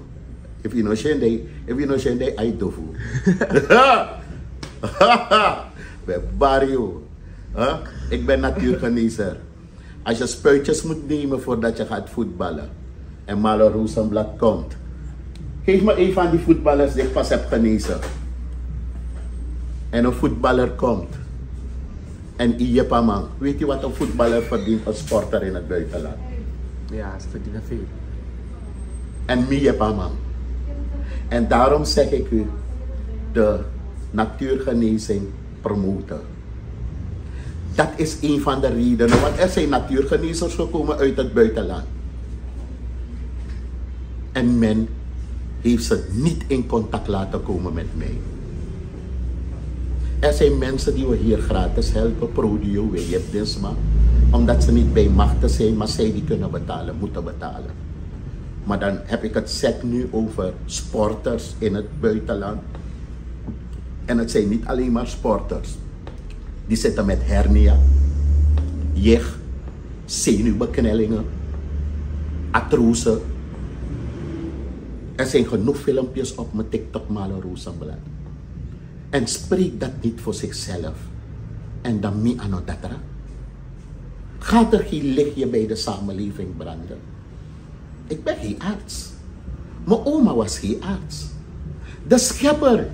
If you no shende, if you no shende, I do fu. We barrio. Huh? Ik ben natuurgenezer. Als je spuitjes moet nemen voordat je gaat voetballen en Marlon Rosenblatt komt, geef me een van die voetballers die ik pas heb genezen. En een voetballer komt. En Ijepaman, weet je wat een voetballer verdient, een sporter in het buitenland? Ja, ze verdienen veel. En Mijepaman. En daarom zeg ik u, de natuurgenezing promoten. Dat is een van de redenen, want er zijn natuurgenezers gekomen uit het buitenland. En men heeft ze niet in contact laten komen met mij. Er zijn mensen die we hier gratis helpen, Prodio, Wejepdisma, omdat ze niet bij machten zijn, maar zij die kunnen betalen, moeten betalen. Maar dan heb ik het sec nu over sporters in het buitenland. En het zijn niet alleen maar sporters. Die zitten met hernia, jicht, zenuwbeknellingen, artrose. Er zijn genoeg filmpjes op mijn TikTok, Marlon Rosenblatt. En spreek dat niet voor zichzelf. En dan mi anodatra. Gaat er geen lichtje bij de samenleving branden? Ik ben geen arts. Mijn oma was geen arts. De schepper,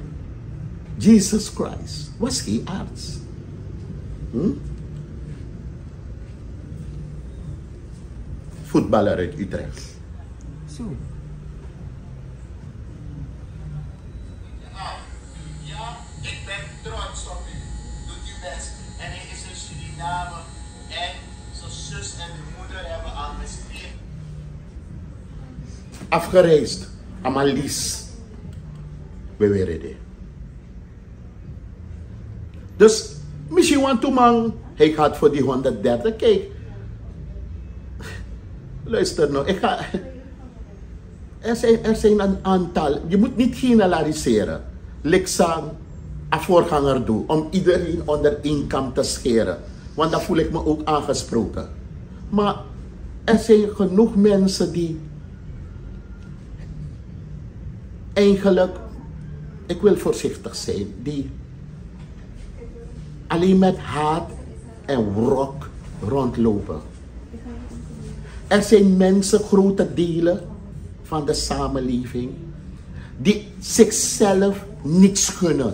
Jesus Christ, was geen arts. Hm? Voetballer uit Utrecht. Zo. Ja, ik ben trots op u. Doet uw best. En hij is een Suriname. En zijn zus en de moeder hebben al gespeeld. Afgereisd. Amalis. We were there. Dus misschien want to man, hij gaat voor die honderddertig. Kijk, luister nou, ik ga. Er zijn, er zijn een aantal, je moet niet generaliseren. Liksang, a voorganger doet, om iedereen onder één kam te scheren. Want dan voel ik me ook aangesproken. Maar er zijn genoeg mensen die eigenlijk, ik wil voorzichtig zijn, die alleen met haat en wrok rondlopen. Er zijn mensen, grote delen van de samenleving, die zichzelf niks gunnen.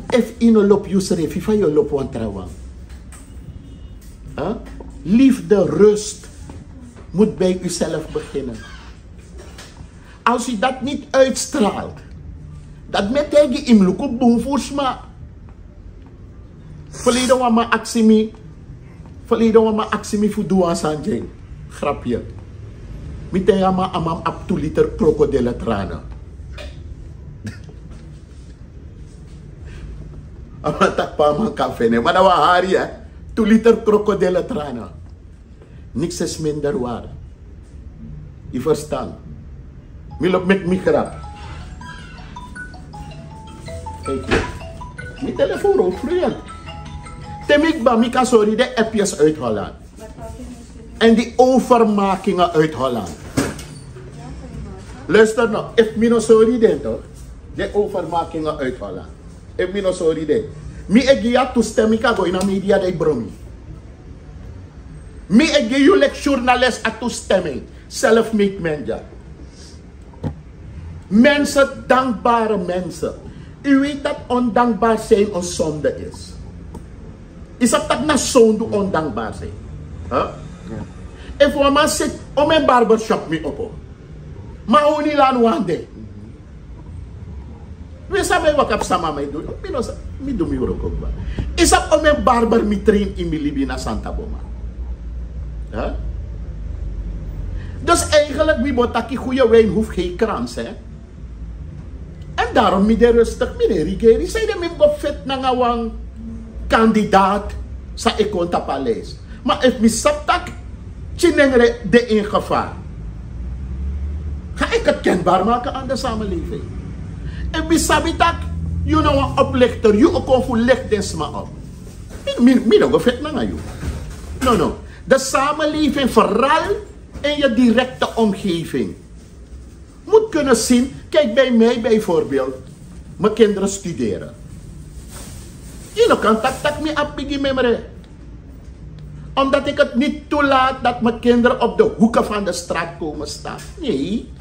If yu no lobi yusrefi, fa yu o lobi wan trawan? Huh? Liefde, rust moet bij uzelf beginnen. Als u dat niet uitstraalt, dat betekent yu mus luku bun fu sma. Verleden wan man aksi mi, verleden wan man aksi mi fu du wan sani. Grapje. Mi taigi a man, a man abi tu liter krokodillentranen. A man taki pe a man kan feni en, ma dan wan hari, hè. Tu liter krokodillentranen. Niks is minder waar. Yu verstan? Mi lobi meki mi grap. Kijk hier. Mi telefoon rood vloeiend. Te mi kba, mi kan sori den appjes uit Holland. En die overmakingen uit Holland. Luister nou, efu mi no sori den toch, den overmakingen uit Holland. Efu mi no sori den, mi e gi yu a toestemming, kan go ini a media dan yu bron mi. Mi e gi yu leki journalist a toestemming. Self-made man dya. Mensen, dankbare mensen. U weet dat ondankbaar zijn een zonde is. Yu sabi taki na sondu ondankbaar zijn. Huh? Efu wan man seti, omeni barbershop mi opo. Ma unu lani wan de. We san mi e waka fu sama mi e du. Mi no sa, mi du mi wroko kba. Yu sabi omeni barber mi train ini mi libi na Santa Boma. Hè? Dus eigenlijk wi bo taki goede wijn hoeft geen krans, hè? En daarom mi de rustig, mi de regering. Zei de mi go fit nanga wan kandidaat san e kon tapu a lijst. Maar efu mi sabi taki Chinengre de in gevaar, ga ik het kenbaar maken aan de samenleving. Efu mi sabi taki yu na wan oplichter, yu o kon fu licht den sma op. Mi, mi, mi no go fit nanga yu. No, no. De samenleving, vooral in je directe omgeving, moet kunnen zien. Kijk, bij mij bijvoorbeeld, mijn kinderen studeren. Yu no kan taki taki mi abi bigi memre. Omdat ik het niet toelaat dat mijn kinderen op de hoeken van de straat komen staan. Nee.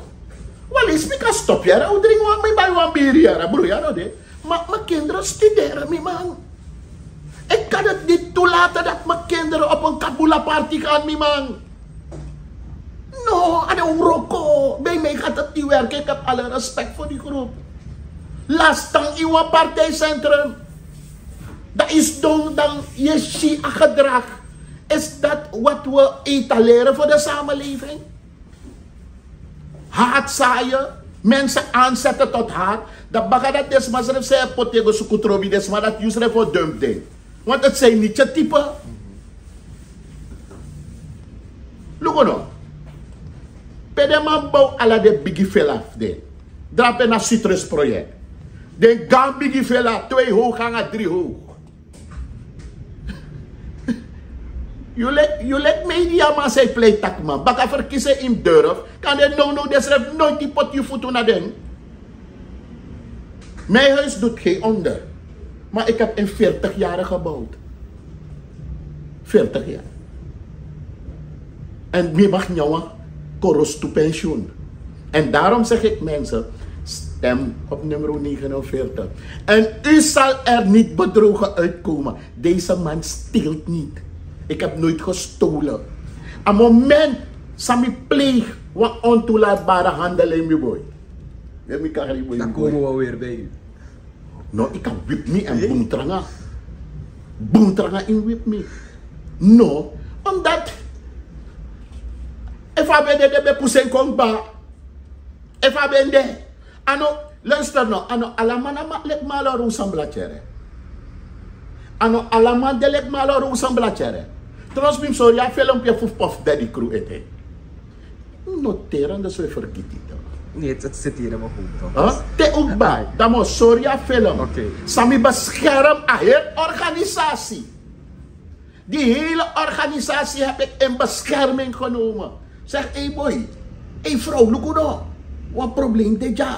Wel eens, mi kan stop yara, o dringi wan, mi bai wan biri yara, bro, yara de. Maar mijn kinderen studeren, mi man. Ik kan het niet toelaten dat mijn kinderen op een kabula party gaan, mi man. No, a de wroko. Bij mij gaat het niet werken. Ik heb alle respect voor die groep. Last dan in een partijcentrum. Dat is dom, dan je ziet a gedrag. Is dat wat we etaleren voor de samenleving? Haat zaaien, mensen aanzetten tot haat. Dan baga dat desma sref se potego sukutrobi desma dat yu sref o dump de. Want het zijn niet je type. Luku no. Pe den man bow ala den bigi villa fu den. Drape na citrusproject. Den gan bigi villa, twee hoog nanga drie hoog. Yu leki, yu leki mediaman san e plei taki man, baka verkiezing in durf, kan den nownow den sref noiti poti yu futu na den. Mijn huis doet geen onder. Maar ik heb in veertig jaren gebouwd. Veertig jaar. En mi mag nyawa korostu pensioen. En daarom zeg ik mensen, stem op nummer negenenveertig. En u zal er niet bedrogen uitkomen. Deze man steelt niet. Ik heb nooit gestolen. A moment san mi pleeg wan ontoelaatbare handeling, mi boy. We mi kari boy. Dan komen we weer bij u. No, yu kan wipi mi èn bun tranga. Bun tranga yu wipi mi. No, omdat efu a ben de den ben pusu en kon kba. Efu a ben de, a no, luister no, a no ala man na ma, leki Marlon Rosenblatyere. A no ala man de leki Marlon Rosenblatyere. Trouwens mi mus sori yu a filmpi fu Puff Daddy crew ete. Noteren, dus we vergeten het. Nee, het, het zit hier in mijn hoofd, toch? Huh? Te ook bij, dan moet sorry a film. Oké. San mi bescherm a heri organisatie. Die hele organisatie heb ik in bescherming genomen. Zeg, hey boy, hey vrouw, luku no. Wan probleem de dya.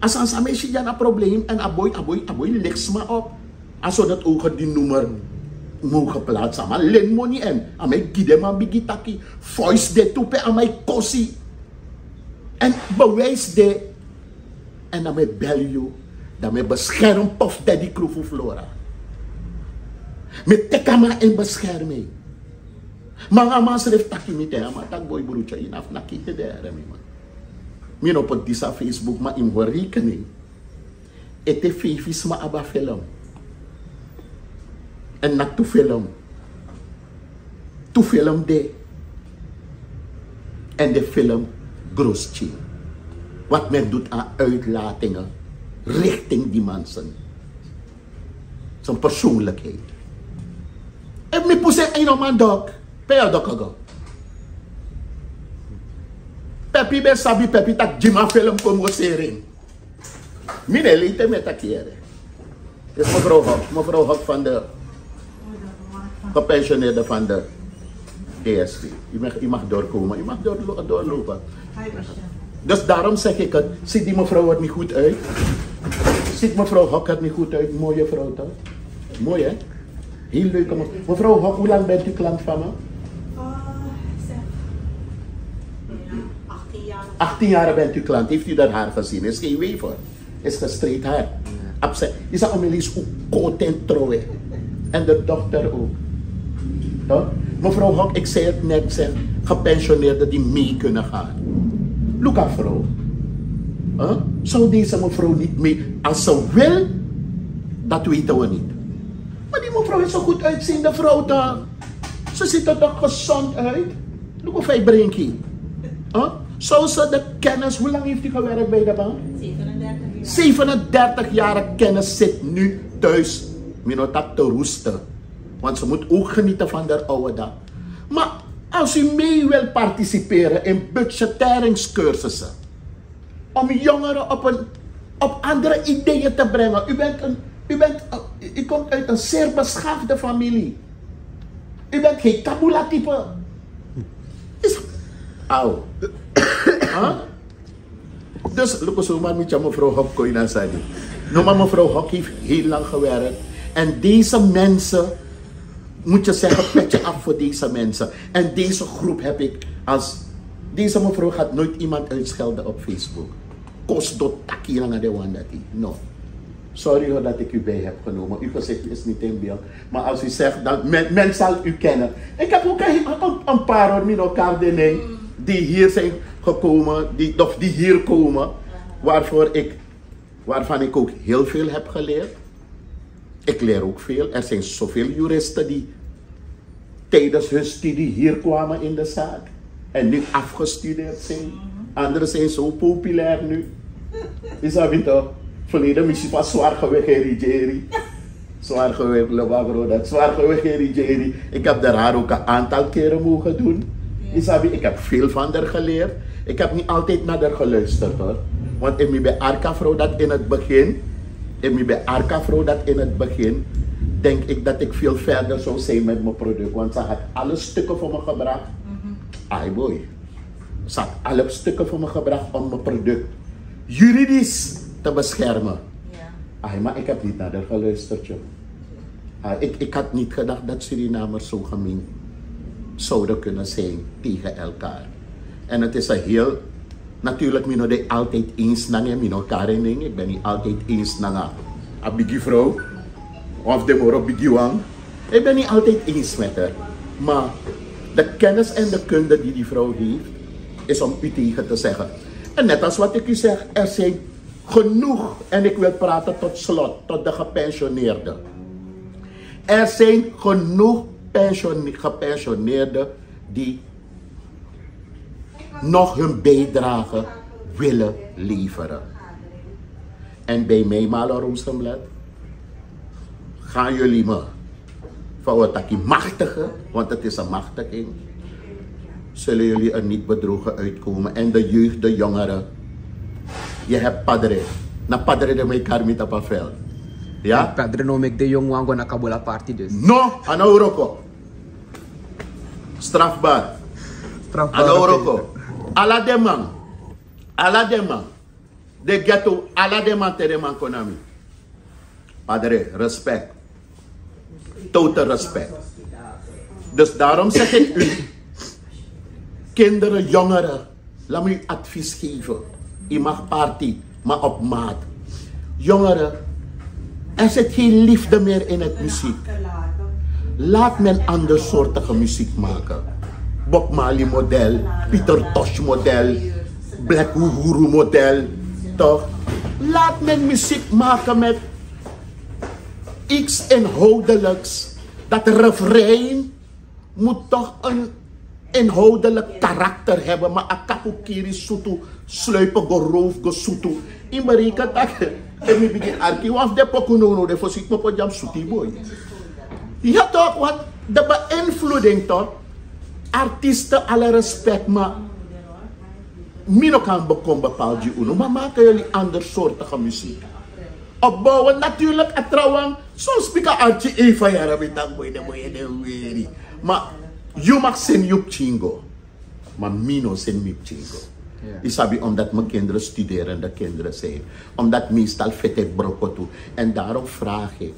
A sani san mi e si dya na probleem, en a boy, a boy, a boy lik sma op. A so dat ogen die nummer mogen plaatsen. A man leni moni en a man e gi den man bigi taki. Voice de tu pe a man e kosi. En bewijs de. En dan mi e bel yu. Dan mi e bescherm Puff Daddy crew fu Flora. Mi e teki a man in bescherming. Ma a man srefi taki mi te, a man taki boy brutu, yu no abi naki te de, mi man. Mi no poti disi a Facebook, ma yu mus hori rekening. Ete feifi sma abi a film. En na tu film. Tu film de. En de film groskin. Wat men doet aan uitlatingen richting die mensen. Zijn persoonlijkheid. Efu mi pusu en, yu no man dok. Pe yu o dok go? Pepi ben sabi, Pepi taki gi mi a film kon go seri en. Mi no e lei te mi e taki yere. Is mevrouw Hok, mevrouw Hok van de gepensioneerde van de D S T. U mag, u mag doorkomen, u mag doorlo- doorlopen. Dus daarom zeg ik het, ziet die mevrouw er niet goed uit? Ziet mevrouw Hok er niet goed uit? Mooie vrouw toch? Mooi, hè? Heel leuke mevrouw. Mevrouw Hok, hoe lang bent u klant van me? Eh, zeg, ja, achttien jaar. Achttien jaar bent u klant. Heeft u dat haar gezien? Is geen wever. Is gestraight haar. Absent. Is dat om eens ook koot en trouwen. En de dochter ook. Toch? Mevrouw Hok, ik zei het net, zijn gepensioneerden die mee kunnen gaan. Look, mevrouw. Huh? Zou deze mevrouw niet mee? Als ze wil, dat weten we niet. Maar die mevrouw is een goed uitziende vrouw dan. Ze ziet er toch gezond uit? Look hoe fijn brengt hij. Huh? Zou ze de kennis, hoe lang heeft u gewerkt bij de bank? Zevenendertig jaar. Zevenendertig jaren kennis zit nu thuis. Mi no taki te roesten. Want ze moet ook genieten van haar oude dag. Maar als u mee wil participeren in budgetteringscursussen, om jongeren op, een, op andere ideeën te brengen. U, bent een, u, bent, u komt uit een zeer beschaafde familie. U bent geen tabula-type. Is, au. Huh? Dus, look, zomaar niet, mevrouw Hok kon in Asadi. No, maar mevrouw Hok heeft heel lang gewerkt. En deze mensen, moet je zeggen, petje af voor deze mensen. En deze groep heb ik als... Deze mevrouw gaat nooit iemand uitschelden op Facebook. Kost dat taki nanga de wan dati. No. Sorry hoor dat ik u bij heb genomen. Uw gezicht is niet in beeld. Maar als u zegt, dan men, men zal u kennen. Ik heb ook een, een, een paar hoor, mi no kari den nen, die hier zijn gekomen, die, of die hier komen, waarvoor ik, waarvan ik ook heel veel heb geleerd. Ik leer ook veel. Er zijn zoveel juristen die tijdens hun studie hier kwamen in de zaak en nu afgestudeerd zijn. Anderen zijn zo populair nu. Is dat toch? Verleden missie van zwaar gewicht in Rigeri. Zwaar gewicht, Lebagro, dat zwaar gewicht in Rigeri. Ik heb daar haar ook een aantal keren mogen doen. Is dat, ik heb veel van haar geleerd. Ik heb niet altijd naar haar geluisterd hoor. Want in mi ben arka vrouw dat in het begin, in mi ben arka vrouw dat in het begin, denk ik dat ik veel verder zou zijn met mijn product. Want ze had alle stukken voor me gebracht. Ai boy. Ze had alle stukken voor me gebracht om mijn product juridisch te beschermen. Ai, maar ik heb niet naar haar geluisterd, joh. Ah, ik, ik had niet gedacht dat Surinamers zo gemeen zouden kunnen zijn tegen elkaar. En het is een heel... Natuurlijk, mi no de altijd eens nanga, mi no kari nen, ik ben niet altijd eens nanga a bigi vrouw of de moro bigi wan. Ik ben niet altijd eens met haar. Maar de kennis en de kunde die die vrouw heeft, is om u tegen te zeggen. En net als wat ik u zeg, er zijn genoeg, en ik wil praten tot slot, tot de gepensioneerden. Er zijn genoeg pension- gepensioneerden die nog hun bijdrage willen leveren. En bij mij, Malo Rozenblat, gaan jullie me, van wat taki machtige, want het is een machtiging, zullen jullie er niet bedrogen uitkomen. En de jeugd, de jongeren, je hebt padre. Na padre de mei karmi tapu a veld. Ja? Padre no meki de yongu wan go na kabula party dus. No, a no wroko. Strafbaar. Strafbaar. A no wroko. Ala den man. Ala den man. Den ghetto, ala den man te den man kon na mi. Padre, respect. Total respect. Dus daarom zeg ik u, kinderen, jongeren, laat me u advies geven. U mag party, maar op maat. Jongeren, er zit geen liefde meer in het muziek. Laat men andersoortige muziek maken. Bob Marley model, Peter Tosh model, Black Uhuru model. Toch? Laat men muziek maken met iets inhoudelijks. Dat refrein moet toch een inhoudelijk karakter hebben, maar a kapu kiri sutu, sluipen go roof go sutu. In berekent dat, en mi bigin arki wan fu den poku no no, den fosi kmopo dyan sutu boy. Ja toch, want De beïnvloeding toch? Artiesten, alle respect, maar mi no kan bekom bepaald gi unu. Maar maken jullie andersoortige muziek. Opbouwen natuurlijk, a trawan. Soms pika arti eva yara mi tak boy de boy de weri. Maar you mag zin yup chingo. Maar mi no zin mi chingo. Ja. Isabi, omdat mijn kinderen studerende kinderen zijn. Omdat meestal fit ik broko toe. En daarom vraag ik.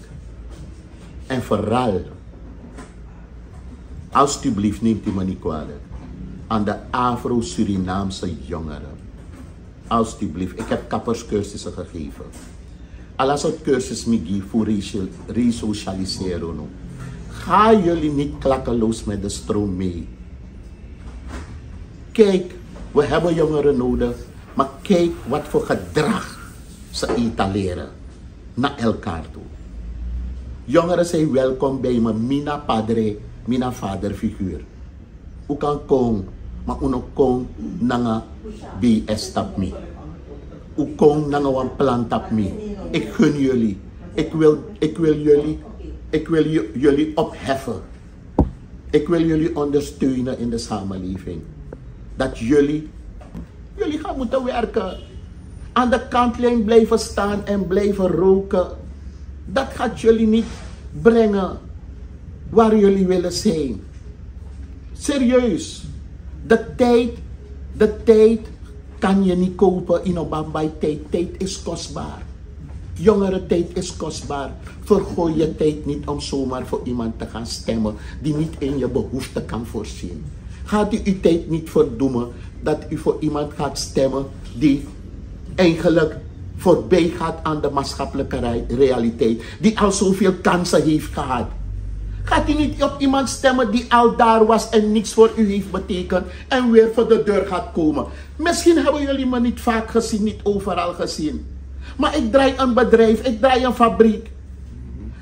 En vooral, alstublieft, neemt u me niet kwalijk, aan de Afro-Surinaamse jongeren. Alstublieft, ik heb kapperscursussen gegeven. Alles uit cursus migi voor resocialiseren. Ga jullie niet klakkeloos met de stroom mee. Kijk, we hebben jongeren nodig, maar kijk wat voor gedrag ze etaleren naar elkaar toe. Jongeren zijn welkom bij me, mi na padre, mi na vaderfiguur. U kan kon, maar u no kon nanga B S tapu mi. U kon nanga wan plan tapu mi. Ik gun jullie. Ik wil, ik wil jullie, ik wil ju- jullie opheffen. Ik wil jullie ondersteunen in de samenleving. Dat jullie, jullie gaan moeten werken. Aan de kantlijn blijven staan en blijven roken. Dat gaat jullie niet brengen waar jullie willen zijn. Serieus. De tijd, de tijd kan je niet kopen. Ino bambai tijd. Tijd is kostbaar. Jongere tijd is kostbaar. Vergooi je tijd niet om zomaar voor iemand te gaan stemmen die niet in je behoefte kan voorzien. Gaat u uw tijd niet verdoemen dat u voor iemand gaat stemmen die eigenlijk voorbij gaat aan de maatschappelijke re- realiteit, die al zoveel kansen heeft gehad. Gaat u niet op iemand stemmen die al daar was en niks voor u heeft betekend en weer voor de deur gaat komen. Misschien hebben jullie me niet vaak gezien, niet overal gezien. Maar ik draai een bedrijf, ik draai een fabriek.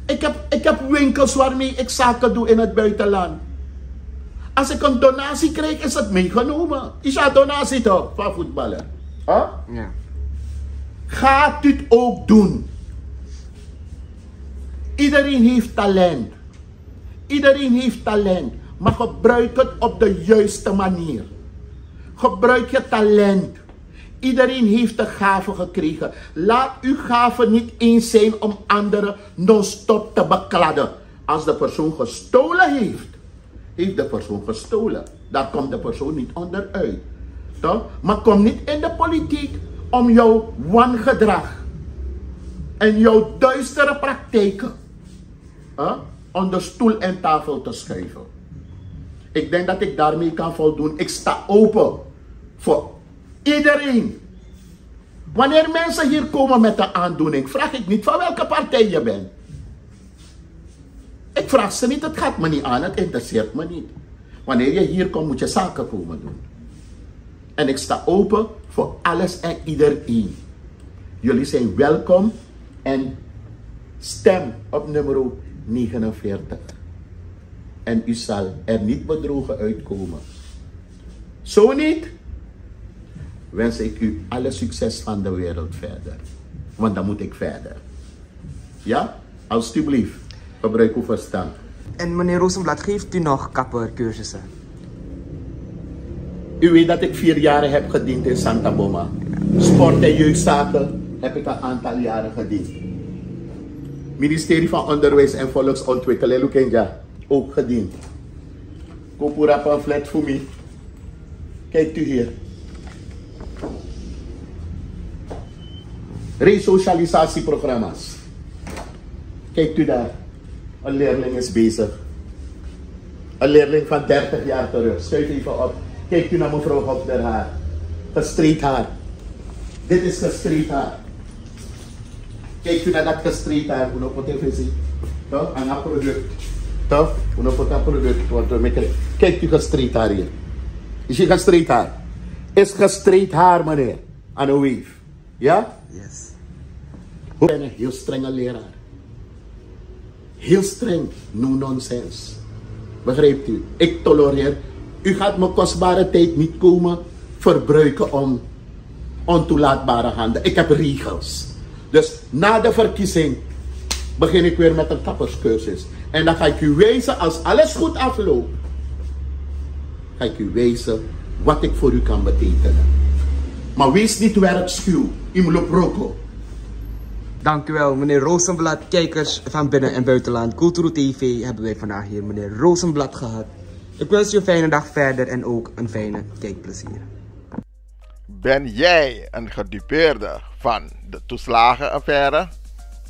Ik heb, ik heb winkels waarmee ik zaken doe in het buitenland. Als ik een donatie krijg, is het meegenomen. Is een donatie toch, van voetballer? Huh? Ja. Gaat u het ook doen? Iedereen heeft talent. Iedereen heeft talent, maar gebruik het op de juiste manier. Gebruik je talent. Iedereen heeft de gave gekregen. Laat uw gave niet eens zijn om anderen non-stop te bekladden. Als de persoon gestolen heeft, heeft de persoon gestolen. Daar komt de persoon niet onderuit. Toch? Maar kom niet in de politiek om jouw wangedrag en jouw duistere praktijken, hè, onder stoel en tafel te schuiven. Ik denk dat ik daarmee kan voldoen. Ik sta open voor iedereen. Wanneer mensen hier komen met een aandoening, vraag ik niet van welke partij je bent. Ik vraag ze niet, het gaat me niet aan, het interesseert me niet. Wanneer je hier komt, moet je zaken komen doen. En ik sta open voor alles en iedereen. Jullie zijn welkom en stem op nummer negenenveertig. En u zal er niet bedrogen uitkomen. Zo niet, wens ik u alle succes van de wereld verder. Want dan moet ik verder. Ja, alstublieft, gebruik uw verstand. En meneer Rosenblatt, geeft u nog kappercursussen? U weet dat ik vier jaren heb gediend in Santa Boma. Sport en jeugdzaken heb ik een aantal jaren gediend. Ministerie van Onderwijs en Volksontwikkeling, Lukenja, ook gediend. Kopura pamflet voor mij. Kijkt u hier. Resocialisatieprogramma's. Kijkt u daar. Een leerling is bezig. Een leerling van dertig jaar terug. Schuif even op. Kijkt u naar mevrouw Hopderhaar. Gestreed haar. Dit is gestreed haar. Kijkt u naar dat gestreed haar, un no poti en fesi. Toch? Nanga product. Toch? Un no poti a product, want we make. Kijkt u gestreed haar hier. Is hier gestreed haar? Is gestreed haar, meneer. Aan een weef. Ja? Yes. Ik ben een heel strenge leraar. Heel streng, no nonsense. Begrijpt u? Ik tolereer. U gaat mijn kostbare tijd niet komen verbruiken om ontoelaatbare handen. Ik heb regels. Dus na de verkiezing begin ik weer met een kapperscursus. En dan ga ik u wijzen, als alles goed afloopt, ga ik u wijzen wat ik voor u kan betekenen. Maar wees niet werkschuw, u moet lopen roken. Dank u wel, meneer Rosenblad. Kijkers van binnen- en buitenland, Culturu T V hebben wij vandaag hier meneer Rosenblad gehad. Ik wens u een fijne dag verder en ook een fijne kijkplezier. Ben jij een gedupeerde van de toeslagenaffaire,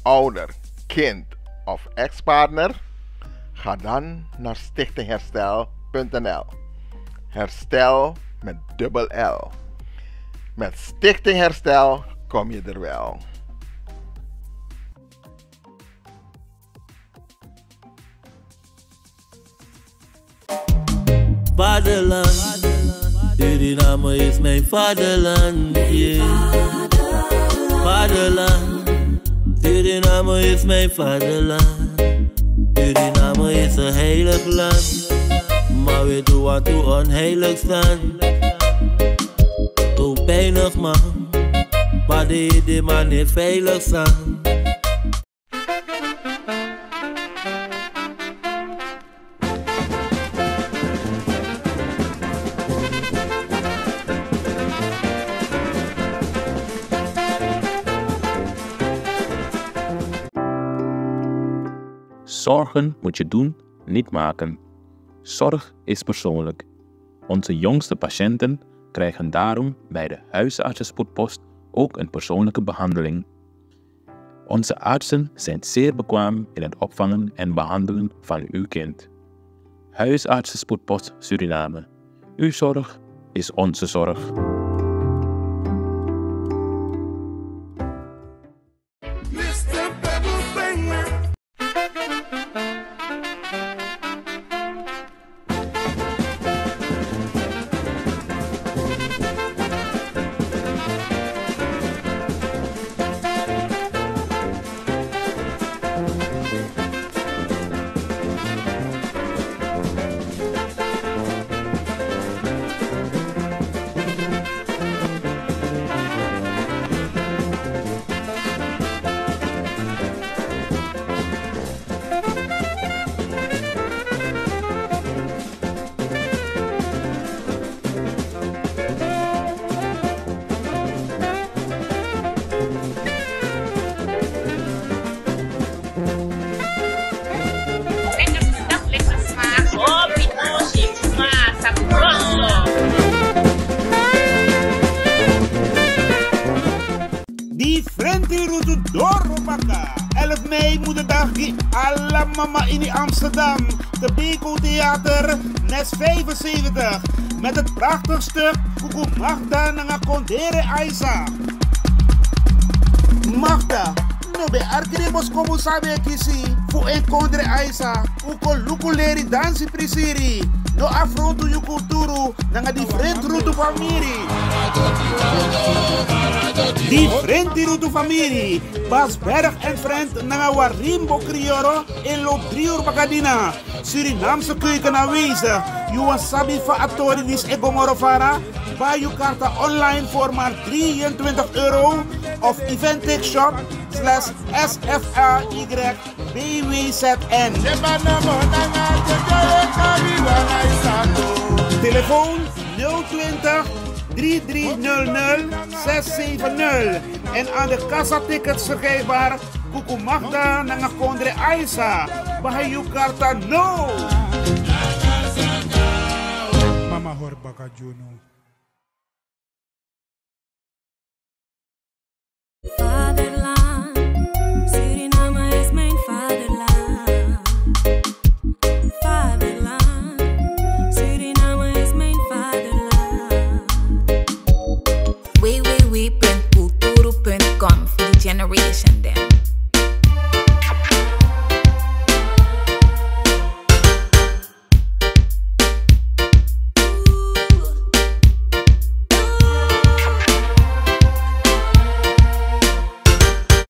ouder, kind of ex-partner? Ga dan naar stichting herstel punt n l. Herstel met dubbel L. Met Stichting Herstel kom je er wel. Vaderland, Suriname is mijn vaderland, yeah. Vaderland, Suriname is mijn vaderland. Suriname is een heilig land, maar we doen wat we onheilig staan. Toen pijnig man, maar de man niet veilig staan. Zorgen moet je doen, niet maken. Zorg is persoonlijk. Onze jongste patiënten krijgen daarom bij de huisartsenspoedpost ook een persoonlijke behandeling. Onze artsen zijn zeer bekwaam in het opvangen en behandelen van uw kind. Huisartsenspoedpost Suriname. Uw zorg is onze zorg. Di Frenti Rutu doro baka. Elf mei moederdag gi ala mama ini Amsterdam. De Beko Theater, Nes vijfenzeventig. Met het prachtig stuk Kuku Magda nanga Kondre Aisa. Magda, no ben arki den boskopu san a ben e kisi fu en kondre Aisa. Un kon luku leri dansi prisiri. No afrontu yu kulturu nanga Di Frenti Rutu famiri. Di Frenti Rutu famiri, Basberg en Friend nanga Warimbo Krioro e lobi dri uru bakadina. Surinaamse keuken aanwezig. Yu wani sabi fa a tori disi e go moro fara? Bai yu karta online voor maar drieëntwintig euro of eventixshop slash S F A Y B W Z N. Telefoon nul twintig, drie drie nul nul, zes zeven nul. En aan de kassatickets verkrijgbaar Kuku Magda nanga Kondre Aisa. Bai yu karta now. Mama hori baka gi unu. Vaderland, Suriname.